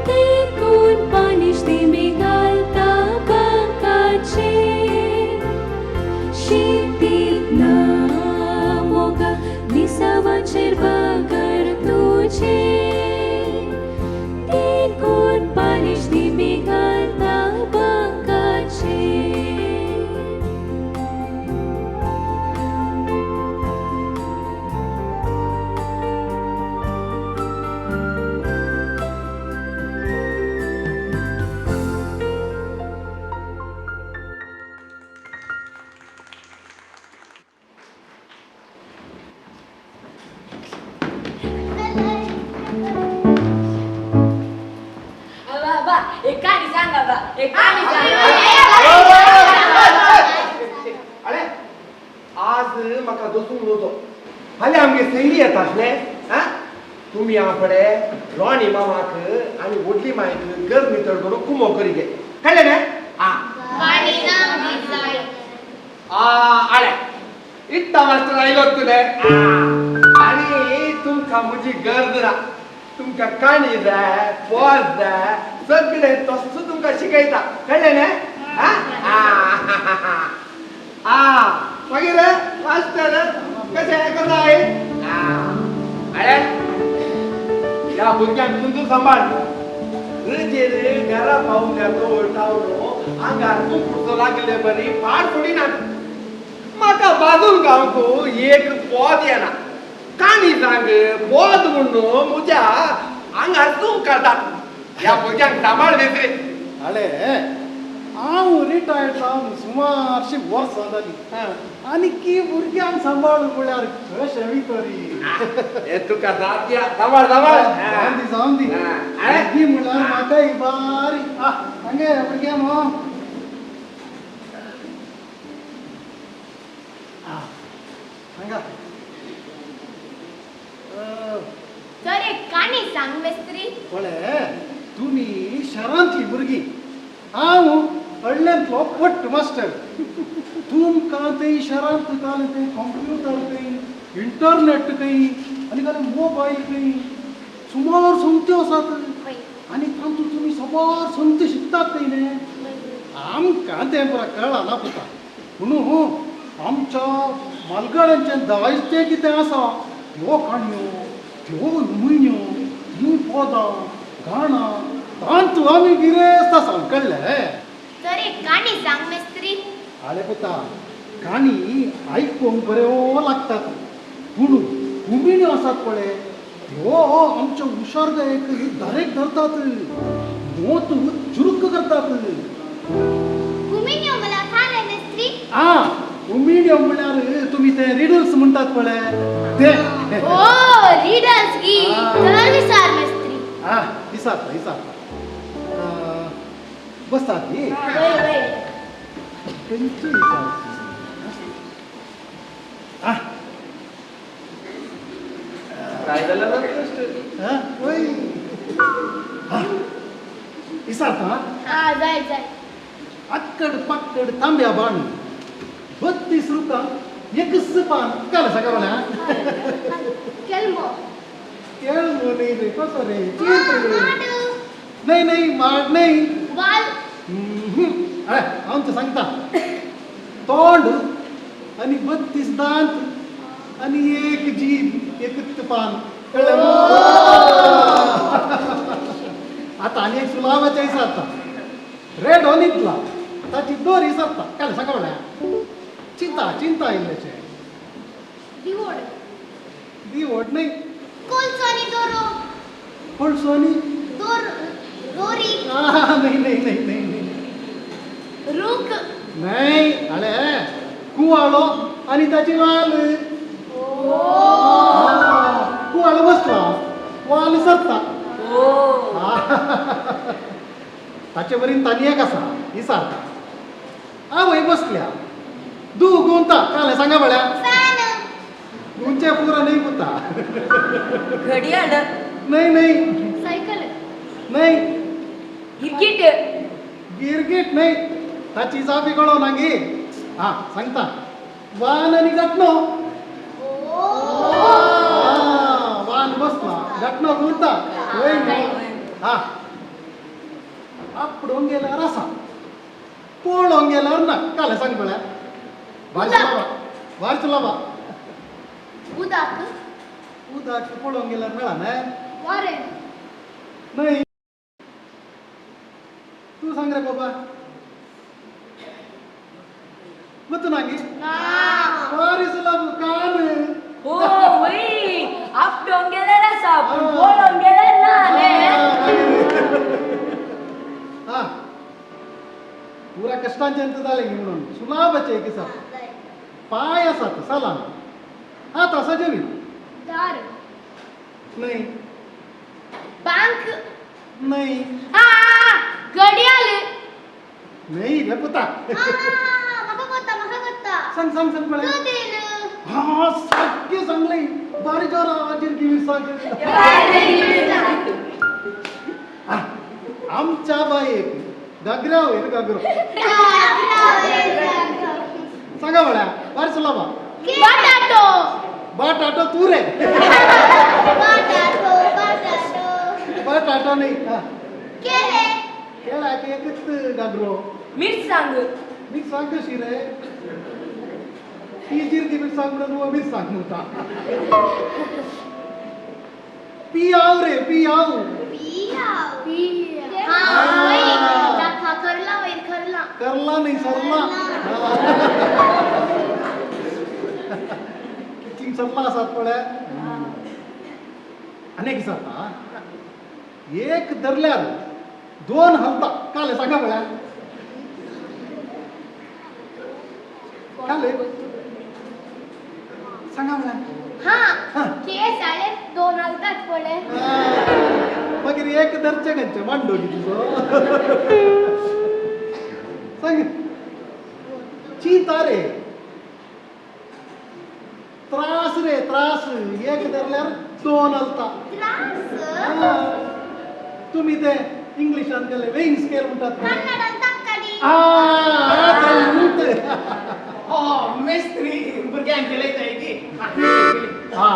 [SPEAKER 1] देखून पानिश दिमी घालता बांकाचेर शिंतीत ना मोगा लिसावाचेर बगर तुजे देखून पानिश दिमी घालता बांकाचेर.
[SPEAKER 10] बाबा एक कहाणी सांगा बा, एक कहाणी सांगा.
[SPEAKER 7] अरे आज म्हाका दसूंक नजो. फाल्यां आमगे सैरी येता आसले. तुमी आपडे रोनी मामाक आनी व्हडली मायक घर नितळ करून कुमो करी घे, कळ्ळें न्ही? आळे इट्टा मास्टर आयलो तुलें आनी तुमकां म्हजी गरज ना. तुमकां काणी जाय, पोज जाय, सगळें तस्सो तुमकां शिकयता, कळ्ळें न्ही? मागीर मास्टर कशें कसो आहे? अरे ह्या भुरग्यांक तुमचो सांबाळ. रजेर घरा पावल्या तो आंगार कुंकुडचो लागले बरी फाट सोडिनात. म्हाका बाजून गावंक एक पद येना. काणी सांग पद म्हणून म्हज्या आंगार तूं काडटात. ह्या भुरग्यांक सांबाळ बेसरे.
[SPEAKER 14] अळे हांव रिटायर्ड जावन सुमारशीं वर्सां जालीं आनी की भुरग्यांक सांबाळून म्हळ्यार कशें तरी
[SPEAKER 7] हे तुका साध्य. सांबाळ सांबाळ.
[SPEAKER 14] जावन दी जावन दी. भुरगीं म्हळ्यार म्हाकाय बारीक. हांगे भुरग्यां न्हू हांगा.
[SPEAKER 6] तर एक काणी सांग मेस्त्री.
[SPEAKER 14] पळय तुमी शहरांतली भुरगीं, हांव हडल्यांतलो पट्ट मास्टर. तुमकां थंय शहरांत काल थंय कंप्युटर खंय, इंटरनेट खंय आनी काल मोबायल खंय सुमार सोमत्यो आसात आनी तातूंत तुमी साबार सोमत्यो शिकतात खंय न्ही. आमकां तें पुरा कळना पुता, म्हणून आमच्या म्हालगड्यांचें दायज तें कितें आसा त्यो काणयो, त्यो म्हयन्यो, तीं पदां, गाणां तांतू आमी गिरेस्त आसा, कळ्ळें?
[SPEAKER 6] तर एक काणी सांग मेस्त्री.
[SPEAKER 14] आले पुता, काणी आयकूंक बऱ्यो लागतात पूण हुमिण्यो आसात पळय त्यो आमच्या हुशारकायेक दरेक धरतात, मोत चुरुक करतात.
[SPEAKER 6] हुमिण्यो म्हळ्यार काय मेस्त्री?
[SPEAKER 14] आं, हुमिण्यो म्हळ्यार तुमी ते रिडल्स म्हणटात पळय ते.
[SPEAKER 6] ओ रिडल्स गी, तर विचार मेस्त्री.
[SPEAKER 14] आं विचारता विचारता. बसतात न्ही? खंयचो विचार?
[SPEAKER 7] काय जाल्यार
[SPEAKER 14] वय विचारता.
[SPEAKER 6] जाय जाय.
[SPEAKER 14] अक्कड पक्कड तांब्या बाण 32 रुपया एकच पान. कळ्ळें सगळ्या?
[SPEAKER 6] केळमो.
[SPEAKER 14] केळमो न्ही रे, कसो रे? नाही नाही माड नाही.
[SPEAKER 6] वाल.
[SPEAKER 14] अरे हांव तुका सांगता, तोंड आनी 32 दांत आनी एक जीभ एकच पान. कळ्ळें? आतां आनी एक सुलावाचें विचारता. रेडो न्हिदला, ताची दोरी सरता. कळ्ळें सगळ्या? चिंता चिंता इल्लेचें.
[SPEAKER 6] दिवड.
[SPEAKER 14] दिवड न्ही.
[SPEAKER 6] कोलसो आनी दोरो.
[SPEAKER 14] कोळसो आनी
[SPEAKER 6] दोरी.
[SPEAKER 14] नाही नाही नाही नाही.
[SPEAKER 6] रूख.
[SPEAKER 14] नाही अळे कुवाळो आणि ताची वाल. कुवाळो बसला वाल सरता. ताचे वरीन तानी एक आसा इसारता. आवय बसल्या दू गुंता काले सांगा पळया गुंचे पुरा नाही पुता.
[SPEAKER 10] घडियाळ.
[SPEAKER 14] नाही नाही.
[SPEAKER 9] सायकल.
[SPEAKER 14] नाही.
[SPEAKER 10] गिरगिट.
[SPEAKER 14] गिरगिट नाही. ताची जापी कळो नागी. हा सांगता वान आनी घटनो. वान बसला घटनो गुंता. हा आपडोंक गेल्यार आसा पळोवंक गेल्यार ना. काले सांग पळया. वार चलावा.
[SPEAKER 6] उदक.
[SPEAKER 14] उदक पळोवंक गेल्यार मेळा न्हय.
[SPEAKER 9] वारें.
[SPEAKER 14] नाही. तूं सांग रे बाबा. गोतू नागी. वारी चलाव कान.
[SPEAKER 10] हो वय आपडोंक गेल्यार आसा पूण पळोवंक गेल्यार ना न्हय.
[SPEAKER 14] हा पुरा कष्टांचे अंत जालें म्हणून सुलाबाचें एक आसा पांय आसात सालान हात आसा जेवी.
[SPEAKER 9] दार.
[SPEAKER 14] नाही.
[SPEAKER 6] बांक.
[SPEAKER 14] नाही.
[SPEAKER 6] घडियाळ.
[SPEAKER 14] नाही रे पुता.
[SPEAKER 6] म्हाका कोत्ता म्हाका कोत्ता.
[SPEAKER 14] सांग सांग सांग पळय. हा सारकें सांगलें बारीक जोराचेर गिवी सांग. आमच्या बायेक घागरा वयर घागरो. सांगा म्हळ्या वार चलावा.
[SPEAKER 6] बटाटो.
[SPEAKER 14] बटाटो तू रे.
[SPEAKER 6] बटाटो बटाटो.
[SPEAKER 14] बटाटो नाही.
[SPEAKER 6] केळे.
[SPEAKER 14] केळ्याक एकच घागरो.
[SPEAKER 10] मिरसांग.
[SPEAKER 14] मिरसांग कशी रे? ती जिरकी मिरसांग म्हणून मिरसांग म्हणटा. पियाव रे पियाव. करला नाही सरला. कितलीं सरला आसात पळय. आनी एक जाता एक धरल्यार दोन हलता. काले सांगा पळया. काले सांगा पळया.
[SPEAKER 6] हा केस आले दोन हलतात पळय.
[SPEAKER 14] मागीर एक धरचें खंयचें मांडो तुजो. सांग. चिंता रे त्रास रे त्रास. एक धरल्यार दोन हलता. तुमी ते इंग्लिशान गेले वेइंग स्केल म्हणटात.
[SPEAKER 13] मेस्त्री भुरग्यांक खेळयताय की.
[SPEAKER 14] हा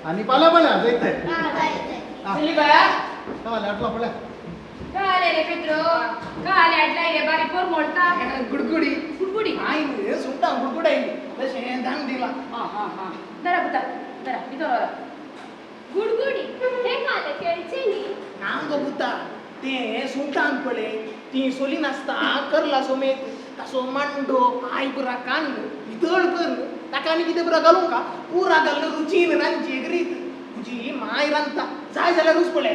[SPEAKER 14] आनी पाल्या पाल्या जयताय.
[SPEAKER 13] चली बाया
[SPEAKER 14] काल आटला पळया.
[SPEAKER 5] काले रे पेत्रो काले आटला रे बारीक पोर मोडता.
[SPEAKER 13] गुडगुडी.
[SPEAKER 5] गुडगुडी.
[SPEAKER 13] आयन सुंगटां गुडगुडाय तशें धांग दिला.
[SPEAKER 5] हां हां हां दरा पुता दरा भितर वरा.
[SPEAKER 9] गुडगुडी हे काले खेळचे न्ही.
[SPEAKER 13] ना गो पुता तें सुंगटांक पळय ती सोली नासता करला सोमेत तासो मांडो I पुरा कान वितळ कर ताका आनी कितें पुरा घालूंक का पुरा घालून रुचीन रांदची एक रीत तुजी माय रांदता जाय जाल्यार रूच पळय.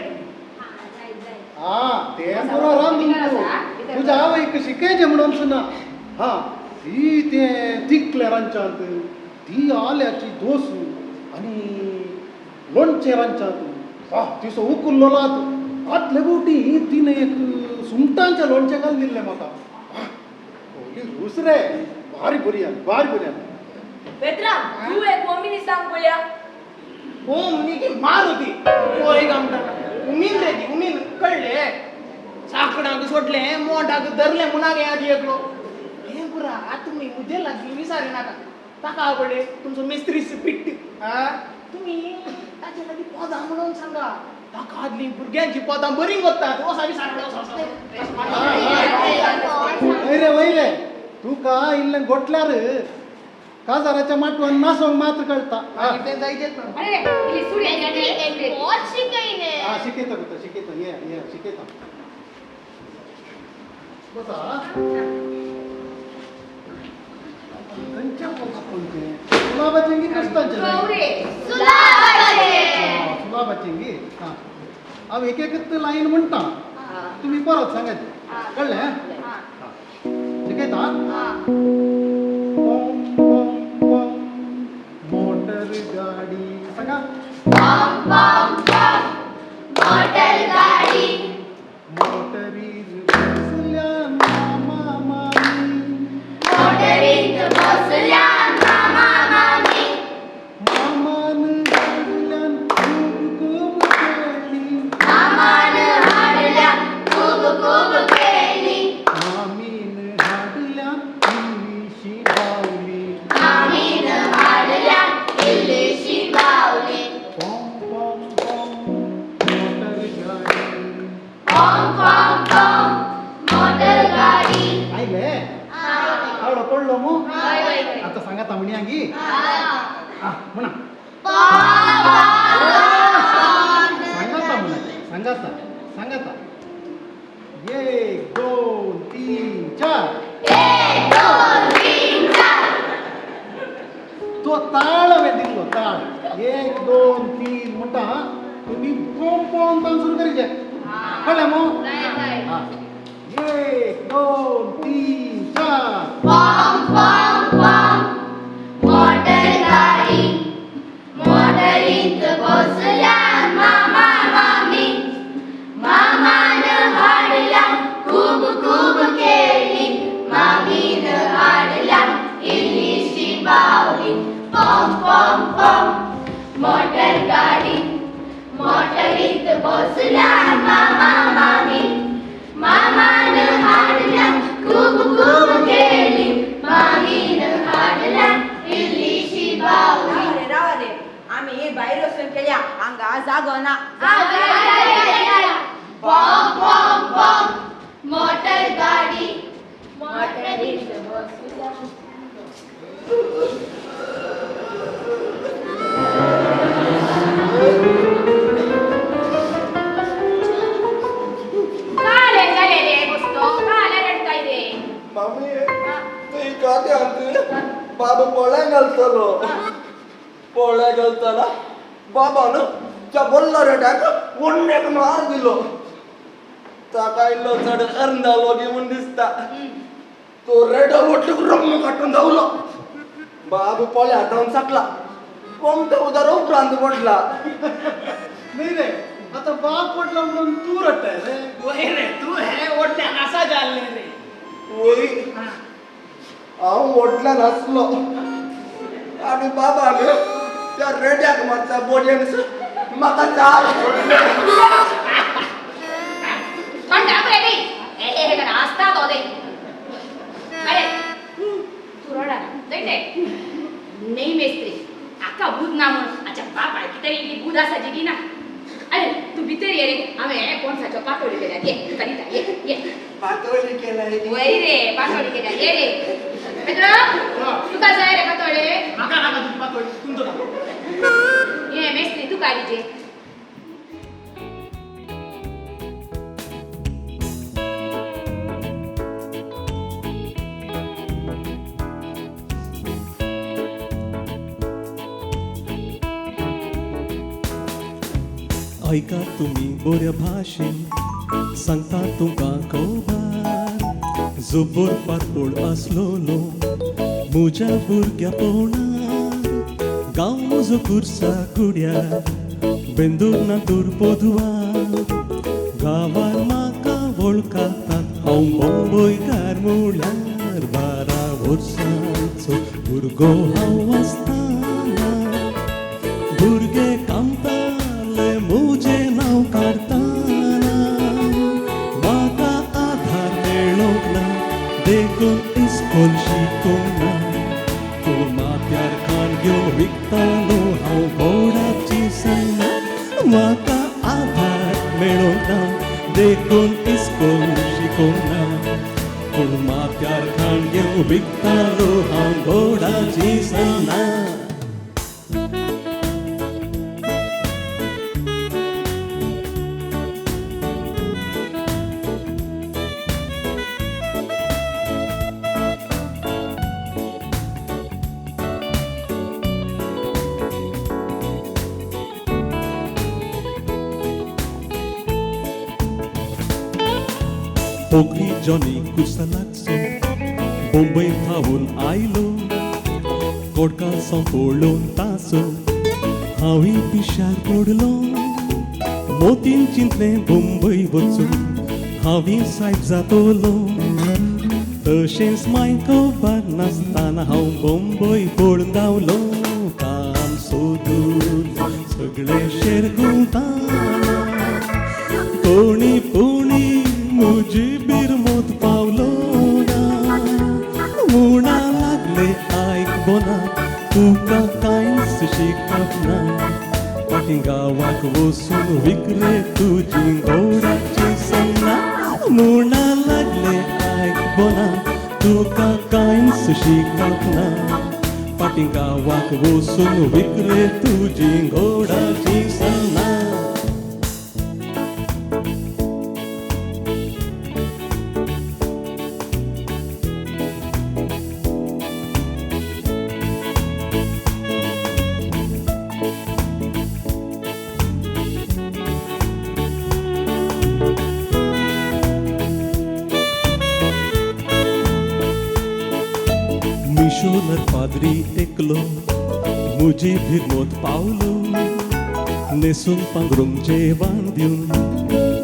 [SPEAKER 14] हा तें पुरो रांदून तूं तुज्या आवयक शिकयचें म्हणून सुना. हा ती तें तिकलें रांदच्यांत ती आल्याची दोस आनी लोणचें रांदच्यांत आह तिसो उकुल्लो लात आतले बोटी तिणें एक सुंगटांचें लोणचें घालून दिल्लें म्हाका. रूस रे भारी बरी आनी भारी बरी आनी.
[SPEAKER 10] पेत्रा तूं एक मम्मीनी सांग पळया.
[SPEAKER 13] ओम नी मारुती पोय गामटा उमीन रे ती उमीन कळ्ळे साकडांक सोडलें मोटाक धरलें म्हूण आदी एकलो हें पुरा तुमी म्हजे लागीं विसारी नाका. ताका आवडले तुमचो मिस्त्री पिट्ट. आ तुमी ताचे लागीं पदां म्हणून सांगा. ताका आदलीं भुरग्यांची पदां बरीं वतात. वसा विसार
[SPEAKER 14] वयरे वयरे तुका इल्लें गोटल्यार काजाराच्या माटवान नासोंक मात्र कळटा. शिकयता पुता शिकयता ये ये शिकयता. बसा खंयच्या कोणचें सुलाबाचें की कश्टांचें?
[SPEAKER 5] सुलाबाचें.
[SPEAKER 14] सुलाबाचें की. हां हांव एक एकच लायन म्हणटा, तुमी परत सांगात, कळ्ळें? शिकयता. पॉम पॉम पॉम मोटर गाडी, सांगा.
[SPEAKER 6] पॉम पॉम पॉम मोटर गाडी,
[SPEAKER 14] मोटरीर बसल्या मामा मामी,
[SPEAKER 6] मोटरीत बसल्या मामा मामी,
[SPEAKER 14] मामान हाडल्यान खूब खूब केळी,
[SPEAKER 6] मामान हाडल्या खूब खूब केळी,
[SPEAKER 14] मामीन हाडल्यान इल्लीशी बावली,
[SPEAKER 6] मामीन हाडल्या इल्लीशी बावली.
[SPEAKER 14] पॉम पॉम पॉम मोटर गाडी,
[SPEAKER 6] पॉम पॉम पॉम मोटर गाडी.
[SPEAKER 14] आयले? आवडो पडलो मू? आता सांगाता म्हणी आगी. म्हणा. सांगाता म्हणा, सांगाता सांगाता. 1 2 3 4.
[SPEAKER 6] 1 2 3 4.
[SPEAKER 14] तो ताळ हांवें दिल्लो, ताळ. 1 2 3 म्हणटा तुमी पॉम पॉम तान सुरू करीचे, कळ्ळें मू? 1 2 3 4.
[SPEAKER 6] पॉम पॉम पॉम मोटर गाडी, मोटरीत बसल्या मामा मामी, मामान हाडल्या खूब खूब केळी, मामीन हाडल्या इल्लीशी बावली. पॉम पॉम पॉम मोटर गाडी, मोटरीत बसल्या मामा मामी, मामान हाडल्या खूब खूब केळी, मामीन हाडल्या इल्लीशी बावली.
[SPEAKER 10] रावा रे, आमी भायर वचून केल्या, हांगा जागो ना.
[SPEAKER 6] पॉम पॉम पॉम मोटर गाडी, मोटरीत बसल्या.
[SPEAKER 5] काले जाले रे बसतो, काले रडताय रे.
[SPEAKER 12] मामी तुही काद्यांत बाबा पोळ्या घालतलो, पोळ्या घालतना बाबान त्या बोल्ला रेड्याक वण्णेक मार दिलो. ताका इल्लो चड अर्न जालो गी म्हूण दिसता. तो रेडो वट्टूक रम्म काडून धांवलो. बाब पोळ्या धांवन सकला, कोमते उदार उपरांत पडला.
[SPEAKER 14] न्ही रे, आता बाप पडला म्हणून तूं रडटाय रे?
[SPEAKER 13] वय रे, तूं हें व्हडल्यान आसा जाल्लें रे.
[SPEAKER 12] वय, हांव व्हडल्यान आसलो आनी बाबान त्या रेड्याक मारच्या बोडयेन म्हाका चार सोडले.
[SPEAKER 5] थंड रे रे, हे हे आसता तो दे. अरे तू रडा ना ते नाही मेस्त्री, आका भूत ना म्हण. अच्छा बापाय कितें इल्ली भूत आसा जी ना. अरे तू भितर ये रे, हांवें कोणसाच्यो पातोळी केल्या, ये तुका दिता, ये ये.
[SPEAKER 12] पातोळी केल्या?
[SPEAKER 5] वय रे, पातोळी केल्या, ये रे. मित्र तुका जाय रे पातोळे?
[SPEAKER 13] म्हाका नाका तुजी पातोळी, तुमचो नाका.
[SPEAKER 5] ये मेस्त्री तुका दिचे.
[SPEAKER 2] ऐका तुमी बऱ्या भाशेन सांगता तुमकां खबर, जोबर पातोळ आसलोलो म्हज्या भुरग्यापणार, गांव म्हजो कुर्सा गुड्यार, बेंदूर ना दूर पोदुवार, गांवार म्हाका वळखातात हांव मुंबयकार म्हळ्यार. 12 वर्सांचो भुरगो हांव आसतना भुरगे कामताले म्हजें नांव काडटाना, म्हाका आधार मेळोंक ना देखून इस्कोल शिकूंक ना, पूण माथ्यार खाण घेवन विकतालो हांव गोडाची सन्ना. म्हाका आधार मेळोंक ना देखून इस्कोल शिकूंक ना, पूण माथ्यार खाण घेवन विकतालो हांव गोडाची सन्ना. पोखरी जॉनी कुसलाचो मुंबय थावन आयलो कोडका पळोवन ताचो हांवूय पिशार पडलो मोतीन चिंतलें मुंबय वचून हांवूय सायब जातलो तशेंच माय खबर नासतना हांव मुंबय पळून धांवलो काम सोदून सगळे शेर घुंवताना कोणी पुणी म्हजी बिरमोत पावलो ना म्हणा लागले आयक बोना तुका कांयच शिकप ना फाटीं गांवाक वचून विकले तुजी गोडाची सन्ना म्हणा लागले आयक बोना तुका कांयच शिकप ना फाटीं गांवाक वचून विकले तुजी गोडाची सन्ना. मिशोनर पाद्री एकलो मुजी भिरमोत पावलो न्हेसून पांगरूंक जेवण दिवन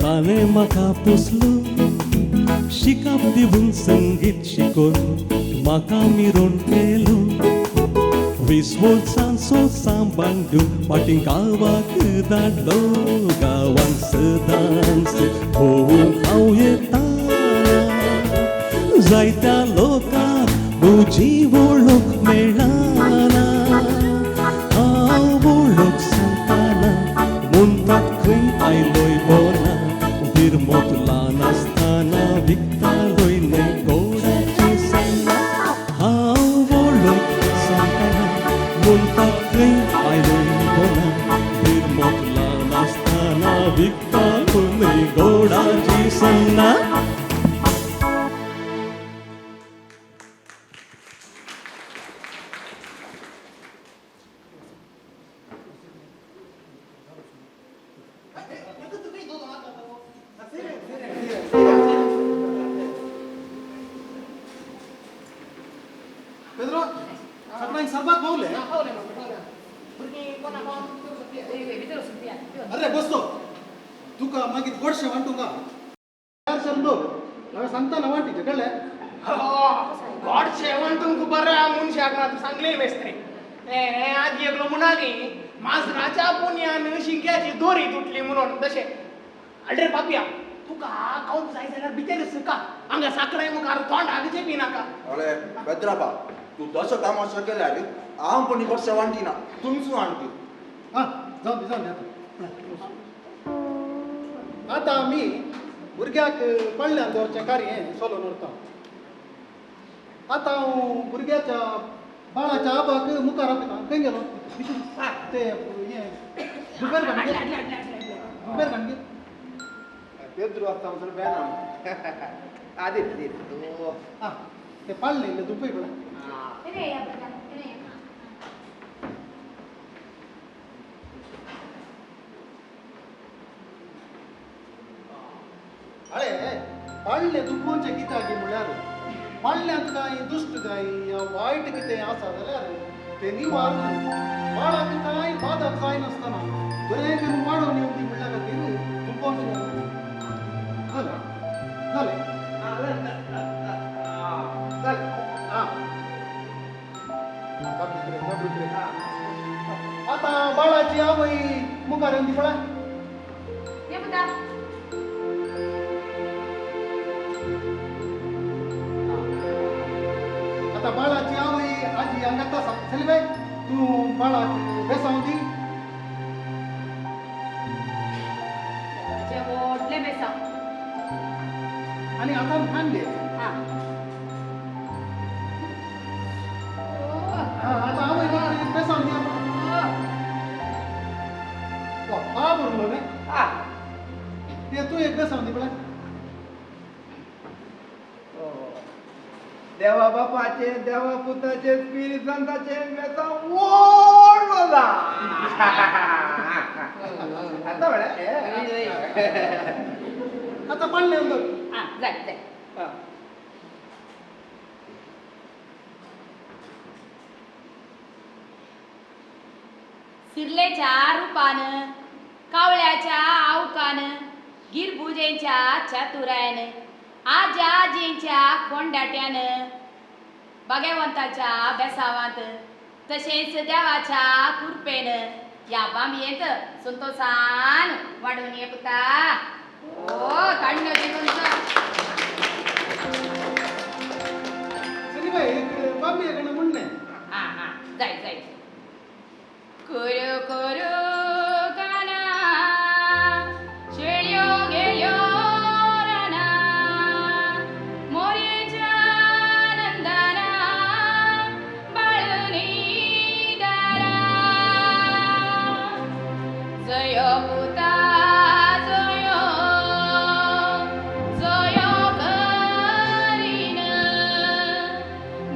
[SPEAKER 2] ताणें म्हाका पोसलो शिकाप दिवन संगीत शिकोवन म्हाका मिरोवन केलो 20 वर्सांचो सांबाळ दिवन फाटीं गांवाक धाडलो गांवांत सदांच भोंवूंक हांव येता जायत्या लोकांक म्हजी वळख मेळना हांव वळख सांगताना म्हणटात खंय आयलोय बोना बिरमोत ल्हान आसतना विकतालोय न्हय गोडाची सन्ना हांव वळख सांगताना म्हणटात खंय आयलोय बोना बिरमोत ल्हान आसतना विकतालोय न्हय गोडाची सन्ना.
[SPEAKER 13] अरे बसतो तुका मागीर गोडशें वांटूंक हांवें सांगता वांटीचें कळ्ळें.
[SPEAKER 11] गोडशें वांटूंक बरें मनशाक ना सांगलें मेस्त्री आदी एकलो म्हणा माजराच्या पुण्यान शिंग्याची दोरी तुटली म्हणून तशें. अरे बापया तुका खावंक जाय जाल्यार भितर सुका हांगा साकराय मुखार तोंडाक चेपी नाका.
[SPEAKER 12] अरे बेद्राबा तूं तसो तामाशो केल्यार हांव कोणी गोडशें वांटिना तुमचो वांटी.
[SPEAKER 13] आं जावं दी जावं दी. आतां आतां आमी भुरग्याक पडल्यान दवरचें कार्य चलोवन व्हरता. आतां हांव भुरग्याच्या बाळाच्या आबाक मुखार आपयता. खंय गेलो ते हें दुबेर घाणगे दुबेर घाणगे
[SPEAKER 7] पेद्रू आसता म्हणसर बेना आदी
[SPEAKER 13] आं ते पाळणें इल्लें दुपय पळय. अरे पाळणें दुखोवचें कित्याक म्हणल्यार पाळण्यांत कांय दुश्ट कांय वायट कितें आसा जाल्यार तें निवार बाळाक कांय बादक जायनासतना बरें करून वाडोवन येवची म्हणल्या खातीर दुखोवचें. जालें जालें जालें. आं आतां बाळाची आवय मुखार येवन ती पळय. आतां बाळाची आवय आजी हांगा आसा. चल बाय तूं बाळाक बेसांव दी.
[SPEAKER 5] व्हडलें बेसांव
[SPEAKER 13] आनी आतां खाण घे. आतां आवय बेसांव दी. पा बरोबर न्ही ते तूं एक बेसांव दी पळय.
[SPEAKER 7] देवा बापाचे देवा पुताचे स्पिरीत संताचे बेसांव व्हडलो जा. आतां म्हळ्यार आतां पडलें.
[SPEAKER 5] हां जाय जाय. सिरलेच्या रुपान, कावळ्याच्या आवकान, गिरबुजेंच्या चातुरायन, आज्या आजयेंच्या कोंडाट्यान, बागेवंताच्या बेसावांत, तशेंच देवाच्या कृपेन ह्या बांबयेंत संतोसान वाडून ये पुता. ओ काडलो तुमचो. हां हां जाय जाय. कुरु कुरु काना शेळ्यो गेल्यो राना, मोरयेच्या नंदना बाळुनी दारा, जयो पुता जयो जयो करीन,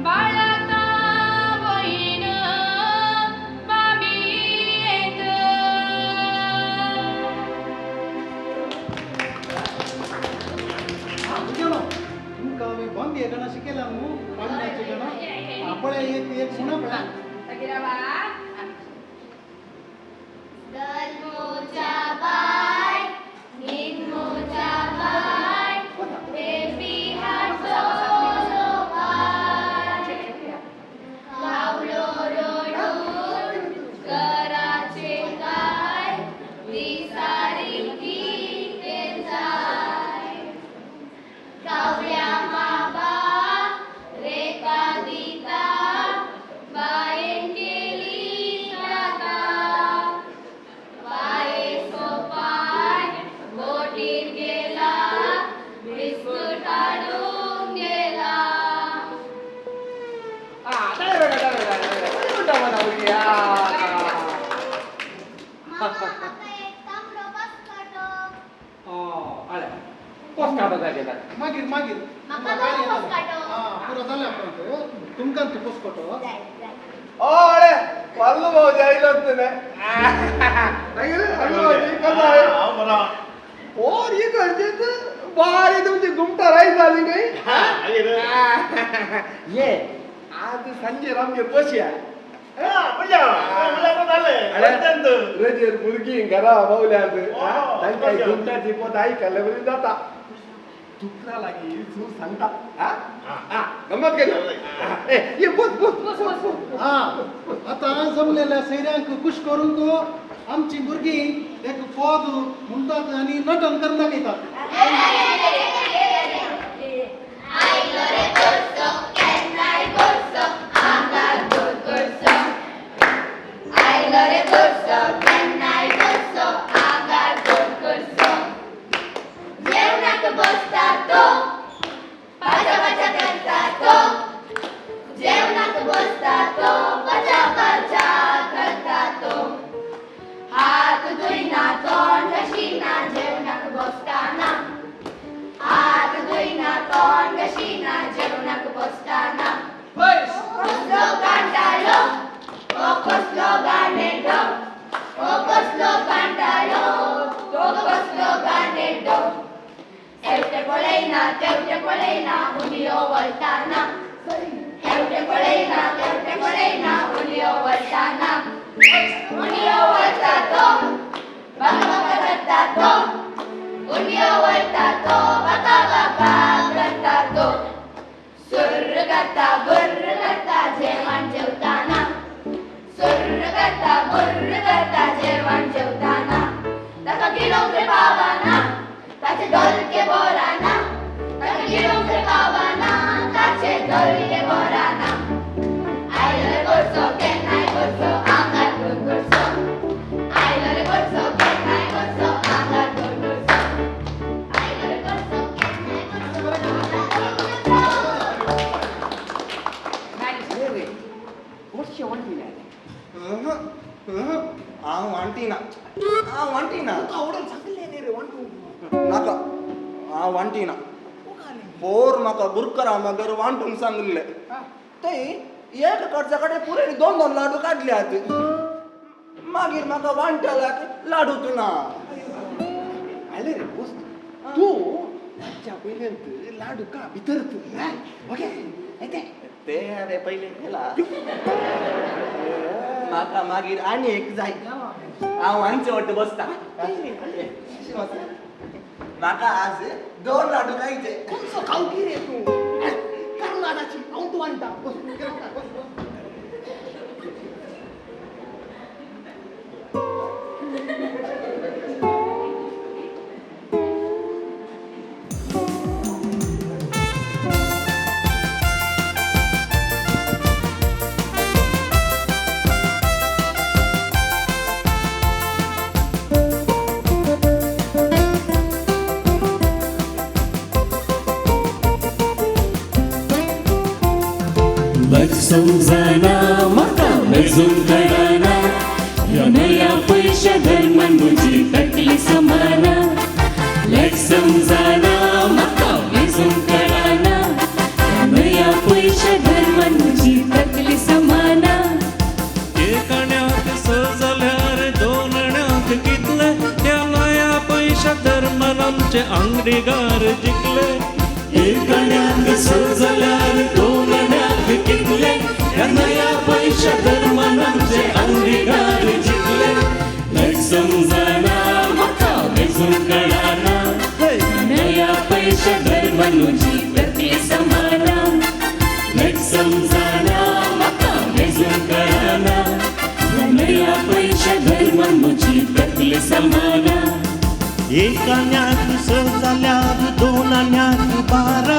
[SPEAKER 5] बाळाक वयन बाबीयेत.
[SPEAKER 14] तुमकां हांवें बांबये गाणं शिकयलां न्हू, बांबयाचें गाणं. पळय एक एक म्हणा पळय.
[SPEAKER 5] मागीर बा
[SPEAKER 6] धर्मोच्या बाय, निन्मोच्या बाय, बेबी हाचो पाय, कावळो रडून कराचे काय, विसारी कितें जाय, कावळ्या माबा रेखा दिता, बायेन केली नाका, बाये सोपाय बोटीर गेला, बिस्कुट हाडूंक गेला. मामा म्हाका एक तांबडो बसकाटो.
[SPEAKER 14] मागीर मागीर
[SPEAKER 6] म्हाका नवो बसकाटो.
[SPEAKER 14] पुरो जालें उपरांत तुमकां ती पोसकोटो.
[SPEAKER 6] जाय जाय.
[SPEAKER 7] अरे वल्लू भाऊजी आयलो तुने. हॅलो भाऊजी कसं आहे? और ही गरजेचं भारी तुमची घुमटा राय झाली नाही. ये आज संजय आमगे बसया. रजेर भुरगीं घरा पावल्यात तांकां घुमटाची पोत आयकल्ले बरी जाता. तुका लागीं तूं सांगता गमत केली. ये बस बस बस बस.
[SPEAKER 14] हां आतां जमलेल्या सैऱ्यांक खुश करूंक आमची भुरगीं एक पद म्हणटात आनी नटन करून दाखयतात.
[SPEAKER 6] आयलो रे गोरसो केन्नाय गोरसो आंगार गोड गोरसो, आयलो रे गोरसो केन्नाय गोरसो आंगार गोड गोरसो, जेवणाक बसता तो पाचा पाचा करता तो, जेवणाक बसता तो पाचा पाचा करता तो, हात धुयना तोंड घशीना जेवणाक बसताना, हात धुयना तोंड घशीना जेवणाक बसताना, कसलो कांटाळो ओ कसलो गाणेडो, ओ कसलो कांटाळो तो कसलो गाणेडो, हेवटे पळयना तेवटे पळयना उंडयो वळटाना, हेवटे पळयना तेवटे पळयना उंडयो वळटाना, उंडयो वळटा तो बाका बाका करता तो, उंडयो वळटा तो बाका बाका करता तो, सुर्र करता बुर्र करता जेवण जेवताना, सुर्र करता बुर्र करता जेवण जेवताना, ताका गिळोवंक रे पावना ताचे डोलके बोराना, ताका गिळोवंक रे पावना ताचे डोलके बोराना, आयलो रे गोरसो केन्नाय गोरसो आंगार गोड गोरसो, आयलो रे गोरसो केन्नाय गोरसो आंगार गोड गोरसो, आयलो रे गोरसो केन्नाय गोरसो आंगार गोड गोरसो.
[SPEAKER 12] हांव वांटिना, हांव वांटिना. नाका हांव वांटिना. पोर म्हाका गुरकरा मगर वांटूंक सांगिल्लें. थंय एक कडच्या कडेन पुरे दोन दोन लाडू काडल्यात. मागीर म्हाका वांट्याक लाडूच ना.
[SPEAKER 7] आले रे दोस्त, तूं वच्च्या पयल्यांत लाडू का भितर ओके येते
[SPEAKER 12] ते हांवें पयलीं केला. म्हाका मागीर आनी एक जाय. हांव हांचे वट्ट बसता. म्हाका आज 2 लाडू खायचे.
[SPEAKER 11] खंयचो खावकी रे तूं? कर्नाटाची हांव तूं आणटा. बस बस बस.
[SPEAKER 1] समजना म्हाका मेजूंक कळना ह्या नया पयशा धर्मान म्हजी तकली समाना. लेख समजना म्हाका मेजूंक कळना ह्या नया पयशा धर्मान म्हजी तकली समाना.
[SPEAKER 2] एक आण्याक 6 जाल्यार 2 आण्याक कितले? त्या नया पयशा धर्मान आमचे आंगडीगार जिखले. एक आण्याक 6 जाल्यार 2 आण्याक कितले? ह्या नया पयशा धर्मान आमचे आंगडीगार जिखले. लेख समजना म्हाका मेजूंक कळना नया पयशा धर्मान म्हजी तकली समाना. लेख समजना म्हाका मेजूंक कळना नया पयशा धर्मान म्हजी तकली समाना. एक आण्याक 6 जाल्यार 2 आण्याक 12.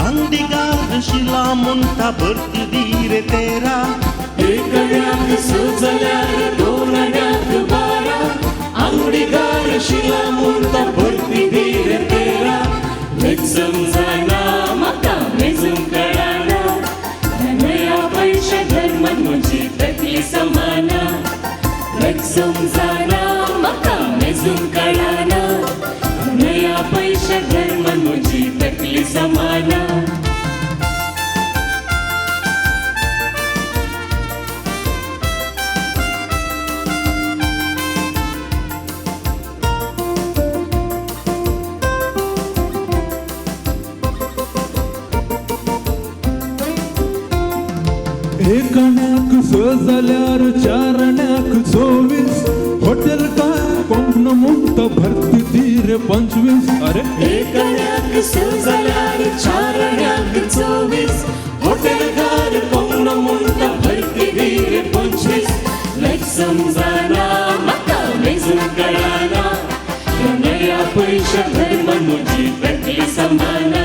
[SPEAKER 2] आंगडीगार शिला म्हणटा भरती दी रे 13.
[SPEAKER 1] एक आण्याक 6 जाल्यार 2 आण्याक 12. आंगडीगार शिला म्हणटा भरती दी रे 13. लेख समजना म्हाका मेजूंक कळना नया पयशा धर्मान म्हजी तकली समाना. लेख समजना म्हाका मेजूंक कळना नया पयशा धर्मान म्हजी तकली समाना.
[SPEAKER 2] एक आण्याक 6 जाल्यार 4 आण्याक 24. हॉटेल का कोंकण म्हणटा भरती दी रे 25. अरे
[SPEAKER 1] एक आण्याक 6 जाल्यार 4 आण्याक 24. हॉटेलकार कोंकण म्हणटा भरती दी रे 25. लेख समजना म्हाका मेजूंक कळना नया पयशा धर्मान म्हजी तकली समाना.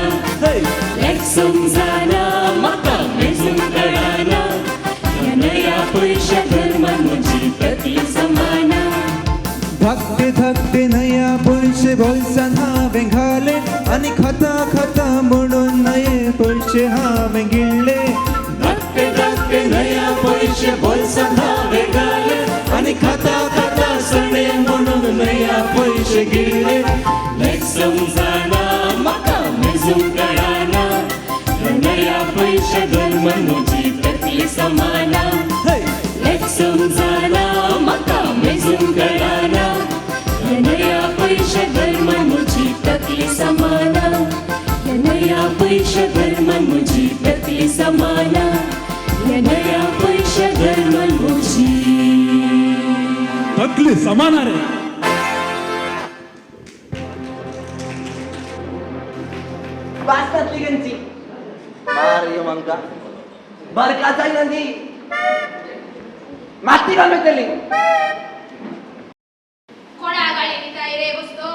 [SPEAKER 1] लेख समजना म्हाका मेजूंक कळना नया पयशा धर्मान म्हजी तकली समाना.
[SPEAKER 15] धाकटे धाकटे नया पयशे बोल्सान हांवें घाले आनी खाता खाता म्हणून नये पयशे हांवें गिळ्ळे.
[SPEAKER 1] धाकटे धाकटे नया पयशे बोल्सान हांवें घाले आनी खाता खाता सणे म्हणून नया पयशे गिळ्ळे. लेख समजना म्हाका मेजूंक कळना नया पयशा धर्मान म्हजी तकली समाना. लेख समजना म्हाका मेजूंक कळना नया पयशा धर्मान म्हजी तकली समाना. नया पयशा धर्मान म्हजी तकली समाना. नया पयशा धर्मान म्हजी
[SPEAKER 2] तकली समाना रे.
[SPEAKER 12] बास जातली तेंची. मार म्हाका बरका जायना ती माती घालून येतली.
[SPEAKER 5] कोणा गाडी दिताय रे बसतो?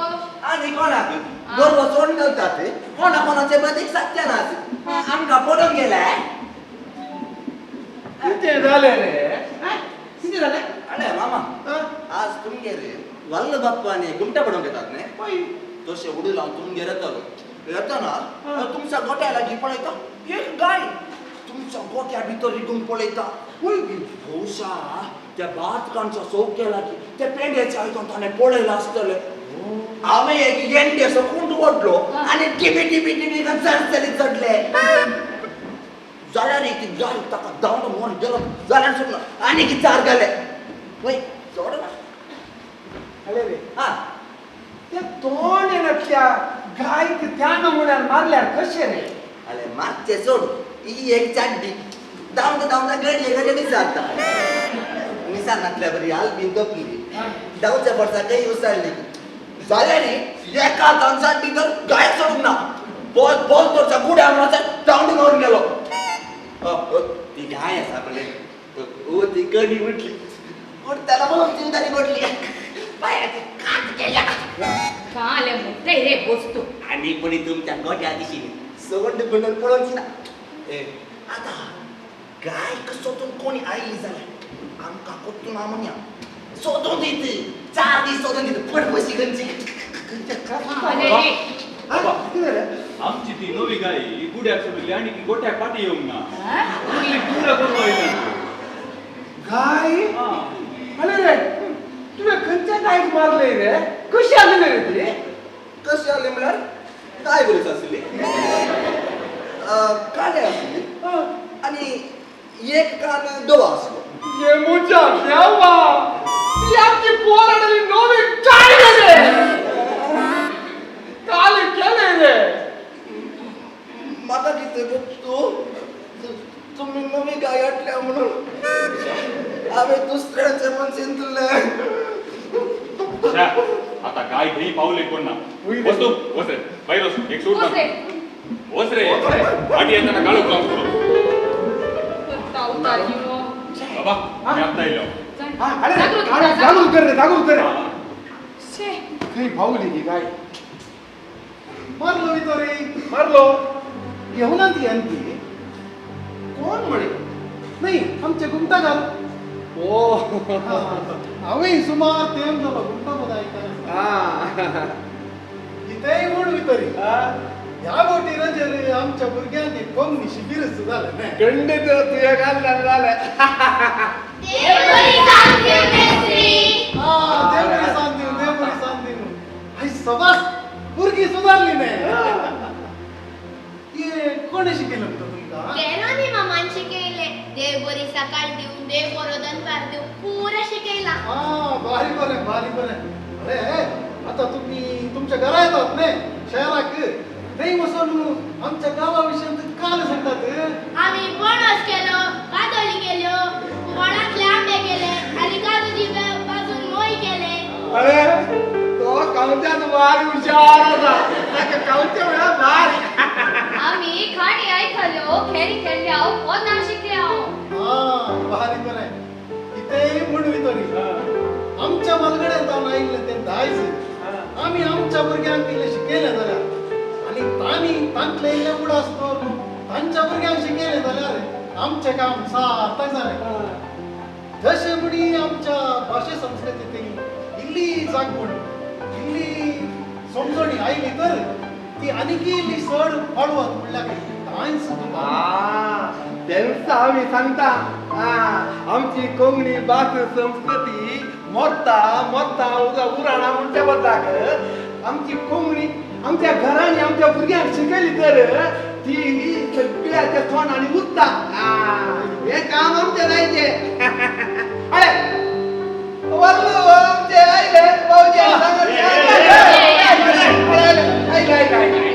[SPEAKER 12] आनी कोणाक गोरवां सोडून घालतात. कोणा कोणाचे बदीक सत्यानाश आमकां पडून गेले.
[SPEAKER 7] कितें जालें रे? कितें जालें?
[SPEAKER 12] अरे मामा आज तुमगेर वल्ल बाप्पा आनी गुमटा पडोवंक येतात न्ही? तशें उडू लावन तुमगेर येतालो. येतना तुमच्या गोट्या लागीं पळयता एक गाय तुमच्या गोट्या भितर रिगून पळयता. भोवशा त्या बातकांच्या चौके लागीं त्या पेंड्याच्या आयदन ताणें पळयलां आसतलें. हांवें एक येंडेसो कुंड ओडलो आनी टिबी टिबी टिबी चडसली चडले. जाल्यार एक गाय ताका धांवलो मोर गेलो जाल्यार सोडलो आनी एक चार घाले. वय सोडना.
[SPEAKER 11] अरे रे
[SPEAKER 12] हां
[SPEAKER 11] ते तोंड येनातल्या
[SPEAKER 7] गायक त्या नमुन्यार मारल्यार कशें रे?
[SPEAKER 12] अरे मारचे सोड, ही एक चाड्डी धांवता धांवता गडये गडये निसारता. निसार बरी आलबीन तपली धांवच्या वर्सा काही उसळली जाल्यार एका तांचा तर गायक सोडूंक ना. बॉल बॉल तोरच्या गुड्या म्हणून धांवडी मारून गेलो. ती गाय आसा पळय, ओ ती गडी उठली उठताना म्हणून ताणी पडली पायाची कात केल्या.
[SPEAKER 5] काले म्हणते रे वस्तू
[SPEAKER 12] आणि कोणी तुमच्या गोट्या दिशी सवंड गुंडन पळोवची ना. आता गायक सोदून कोणी आयली जाल्यार आमकां कोत्तून म्हणया सोदून दित 4 दीस सोदून दित पडपशी खंयची.
[SPEAKER 8] आमची ती नवी गाय गुड्याक सोडली आनी ती गोट्याक पाटी येवंक ना. उरली पुरा करून आयली
[SPEAKER 7] गाय. अरे रे तुवें खंयच्या गायक मारले रे? कशी आसली रे ती?
[SPEAKER 12] कशी आसली म्हळ्यार गाय बरीच आसली, काळे आसली आनी एक कान दवो आसलो.
[SPEAKER 7] ये मुझ्या देवा, ती आमची पोर हाडली नवी गाय रे. काल केले रे.
[SPEAKER 12] म्हाका कितें तूं तुमी नवी गाय हाडल्या म्हणून हांवें दुसऱ्याचें म्हण चिंतलें.
[SPEAKER 8] आता गाय घेई पावले कोण ना. वच तूं, वच रे भायर वच, एक सूट मार, वच रे. फाटी येताना काळोख जावंक पुरो. बाबा मी आत्ता येयलो.
[SPEAKER 7] जागृत कर रे, जागृत कर रे. खंय पावली ही गाय? मारलो वितोरी मारलो. घेवना ती आनी ती कोण म्हळे? नाही आमचे घुमटा घाल. ओ हांवें सुमार तेम जालो घुमटा पद आयकता. इथेय म्हूण वितरी ह्या बोटी रजेर आमच्या भुरग्यांनी कोंकणी शिबीर जालें न्ही. खंडीत तुवें घातल्यार जालें.
[SPEAKER 6] देव बरी सांग मेस्त्री.
[SPEAKER 7] देव बरी सांग, देव बरी सांग. आयज सबास भुरगीं सुदारली न्ही. कोणें शिकयलें म्हणटा तुमकां?
[SPEAKER 6] गेलोनी मामान शिकयलें. देव बरी सकाळ दिवं, देव बरो दनपार दिवं, पुरा शिकयलां.
[SPEAKER 7] आं भारी बरें, भारी बरें. अरे आतां तुमी तुमच्या घरा येतात न्ही शहराक, थंय वचून आमच्या गांवा विशयी काल सांगतात.
[SPEAKER 6] आमी पणस केलो, कादोली केल्यो, वडांतले आंबे केले आनी काजूची पासून मोय केले.
[SPEAKER 7] अरे तो कावत्यान भारी हुशार आसा, ताका कावते म्हळ्यार भारी.
[SPEAKER 9] आमी खाणी आयकल्यो, खेळी खेळ्ळ्या, पदां शिकल्या.
[SPEAKER 7] आं भारी बरें. कितेंय म्हण वितरी आमच्या मालगड्यान जावन आयिल्लें तें दायज आमी आमच्या भुरग्यांक इल्लें शिकयलें जाल्यार आनी तांणी तांतलें इल्लें उडास दवरून तांच्या भुरग्यांक शिकयलें जाल्यार आमचें काम सार्थक जालें. तशें म्हणी आमच्या भाशे संस्कृतींत इल्ली जागवण, इल्ली समजणी आयली तर ती आनीक इल्ली चड वाडवत म्हणल्यार कांयच दुबाव.
[SPEAKER 14] तेंच आमी सांगता, आमची कोंकणी भास संस्कृती मोरता मोरता उराणा म्हणच्या बदलाक आमची कोंकणी आमच्या घरांनी आमच्या भुरग्यांक शिकयली तर ती सगळ्याच्या तोंडांनी उरता. हें काम आमचें जायचें. अरे वल्लू आमचे आयले भावजी आयले आयले आयले.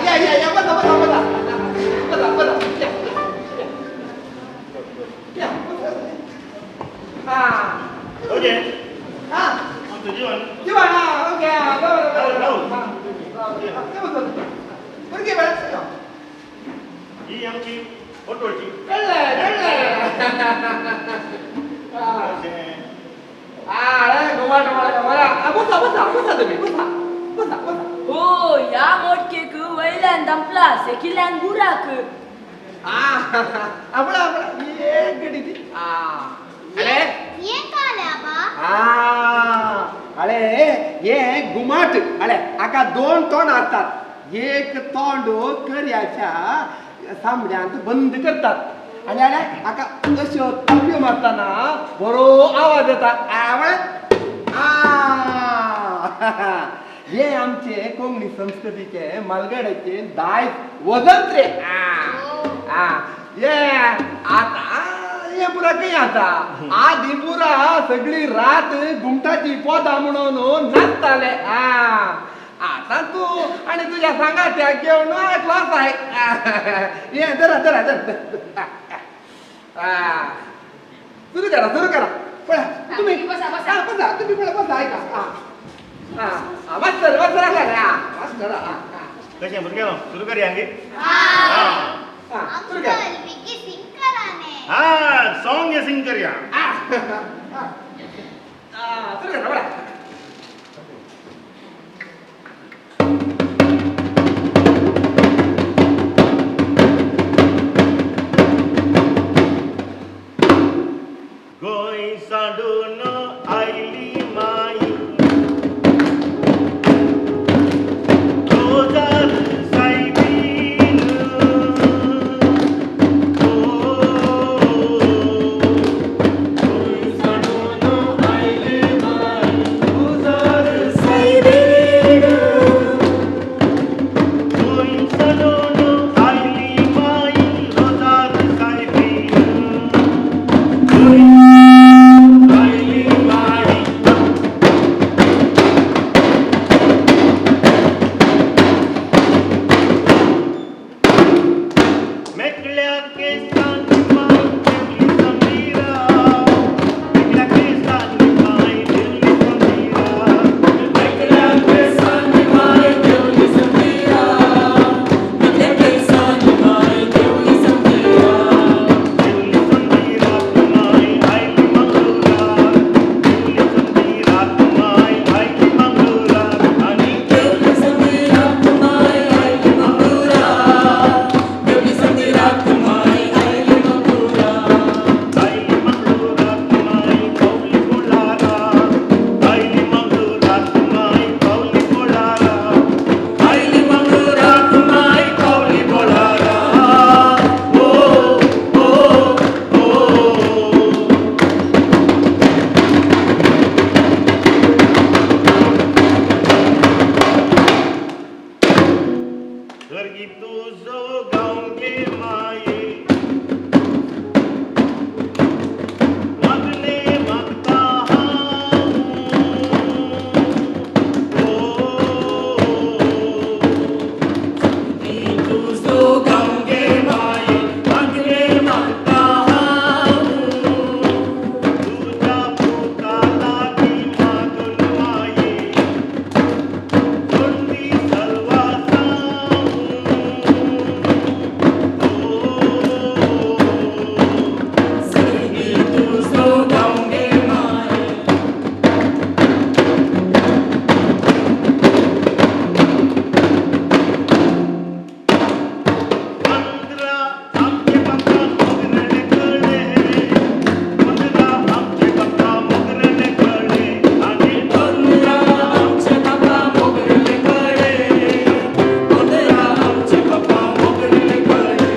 [SPEAKER 14] या या या बसा बसा बसा बसा बसा.
[SPEAKER 4] ओके
[SPEAKER 14] हां
[SPEAKER 4] आमचं जीवन
[SPEAKER 14] जीवन. हां ओके बरोबर बरोबर. भुरगीं बरें
[SPEAKER 4] ही आमची पटोळची.
[SPEAKER 14] कळ्ळें कळ्ळें. बसा बसा बसा तुमी बसा बसा बसा.
[SPEAKER 10] हो ह्या मोटकेक वयल्यान दंपला सेकिल्यान बुराक.
[SPEAKER 14] आपणा आपणा एक गडी ती. अरे
[SPEAKER 6] ये काले आबा.
[SPEAKER 14] अरे हे घुमाट. अरे हाका 2 तोंड आसतात. एक तोंड करयाच्या सामड्यांत बंद करतात आनी अरे हाका अश्यो तापयो मारतना बरो आवाज येता. हे आमचे कोंकणी संस्कृतीचे मालगाड्याचे दायज वजन रे. हे आतां हे पुरा खंय आसा? आदी पुरा सगळी रात घुमटाची पोदां म्हणून नाचताले.
[SPEAKER 7] आतां तूं आनी तुज्या सांगात्याक घेवन क्लास I. ये धरा धरा धर, सुरू करा सुरू करा. पळय तुम्ही
[SPEAKER 5] बसा बसा
[SPEAKER 7] बसा, तुम्ही पळय बसा. ऐका हां मास्तर मास्तर आसा हां मास्तर. हां
[SPEAKER 4] कशें भुरग्यांनो सुरू करया गे.
[SPEAKER 7] हां सुरू करा.
[SPEAKER 4] हां सॉंग सिंग करया.
[SPEAKER 7] हां सुरू करा बरं.
[SPEAKER 4] गोंय सांडून आयली माई रोजार सायबीन, गोंय सांडून आयली माई रोजार सायबीन, गोंय सांडून आयली माई रोजार सायबीन, आयली माई. मेकळ्या केसांनी माई देवली समीरा, मेकळ्या केसांनी माई देवली समीरा, मेकळ्या केसांनी माई देवली समीरा, मेकळ्या केसांनी माई देवली समीरा, देवली समीरा माई आयली मंगळूरा, देवली समीरा माई आयली मंगळूरा, आनी देवली समीरा माई आयली मंगळूरा, देवली समीरा माई आयली मंगळूरा, आयली मंगळूरा माई पावली बोलारा, आयली मंगळूरा माई पावली बोलारा, आयली मंगळूरा माई पावली बोलारा, ओ ओ ओ. स्वर्गी तुझो गावगे माये मागणे मागता हांव, स्वर्गी तुझो गावगे माये मागणे मागता हांव, तुझ्या पुता लागी मागून माये तोंडी सलवासांव, स्वर्गी तुझो गावगे माये. 15 आमचे बाप्पा मोगरेले कळे, 15 आमचे बाप्पा मोगरेले कळे, आनी 15 आमचे बाप्पा मोगरेले कळे, 15 आमचे बाप्पा मोगरेले कळे,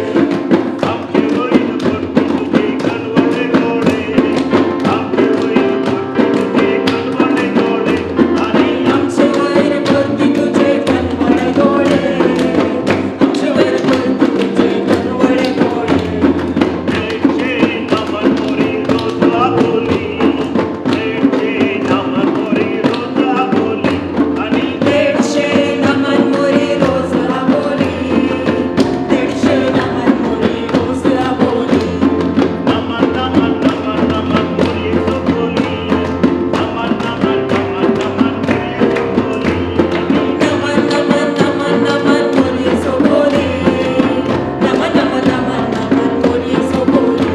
[SPEAKER 4] आमचे वयर पडपी तुजे कलवडे गोडे, आमचे वयर पडपी तुजे कलवडे गोडे, आनी आमचे वयर पडपी तुजे कलवडे गोडे, आमचे वयर पडपी तुजे कलवडे गोडे. देडशे नमन मोरी रोजा बोली, देडशे नमन मोरी रोजा बोली, आनी देडशे नमन मोरी रोजा बोली, देडशे नमन मोरी रोजा बोली, नमन नमन नमन नमन मोरी बोली, नमन नमन नमन नमन मोरी बोली, नमन नमन नमन नमन मोरी बोली, नमन नमन नमन नमन मोरी बोली.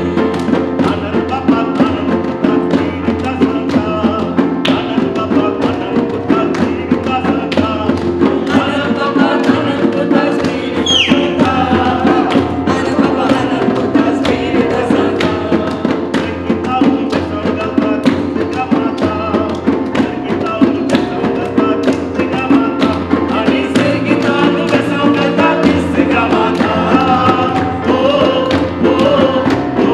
[SPEAKER 4] आनंद बाबा आनंद पुता स्पिरिता संता, आनंद बाबा आनंद पुता स्पिरिता संता, आनंद बाबा आनंद पुता स्पिरिता संता, आनंद बाबा आनंद पुता स्पिरिता संता. सरगीतानु बेसंगता किसका माता, ओ ओ ओ.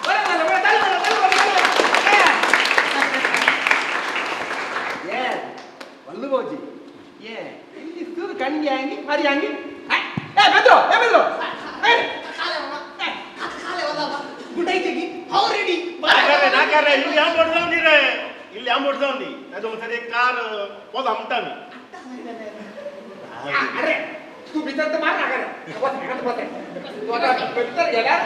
[SPEAKER 7] बरें जालें, बरें, ताली मारा, ताली मारा, ताली मारा. ये वल्लू भाऊजी, ये इल्ली सूर कणगी आंगी, मारी आंगी. ए, बेद्रो, ए, बेद्रो. ए,
[SPEAKER 11] मेळचे की हांव रेडी.
[SPEAKER 4] नाका रे नाका रे, इल्ली आंबट जावन दी रे, इल्ली आंबट जावन दी. ताजो म्हणटा एक कार पोदा म्हणटा आमी.
[SPEAKER 7] अरे तू भितर तर मार नाका रे, वच वच तू आता भितर गेल्यार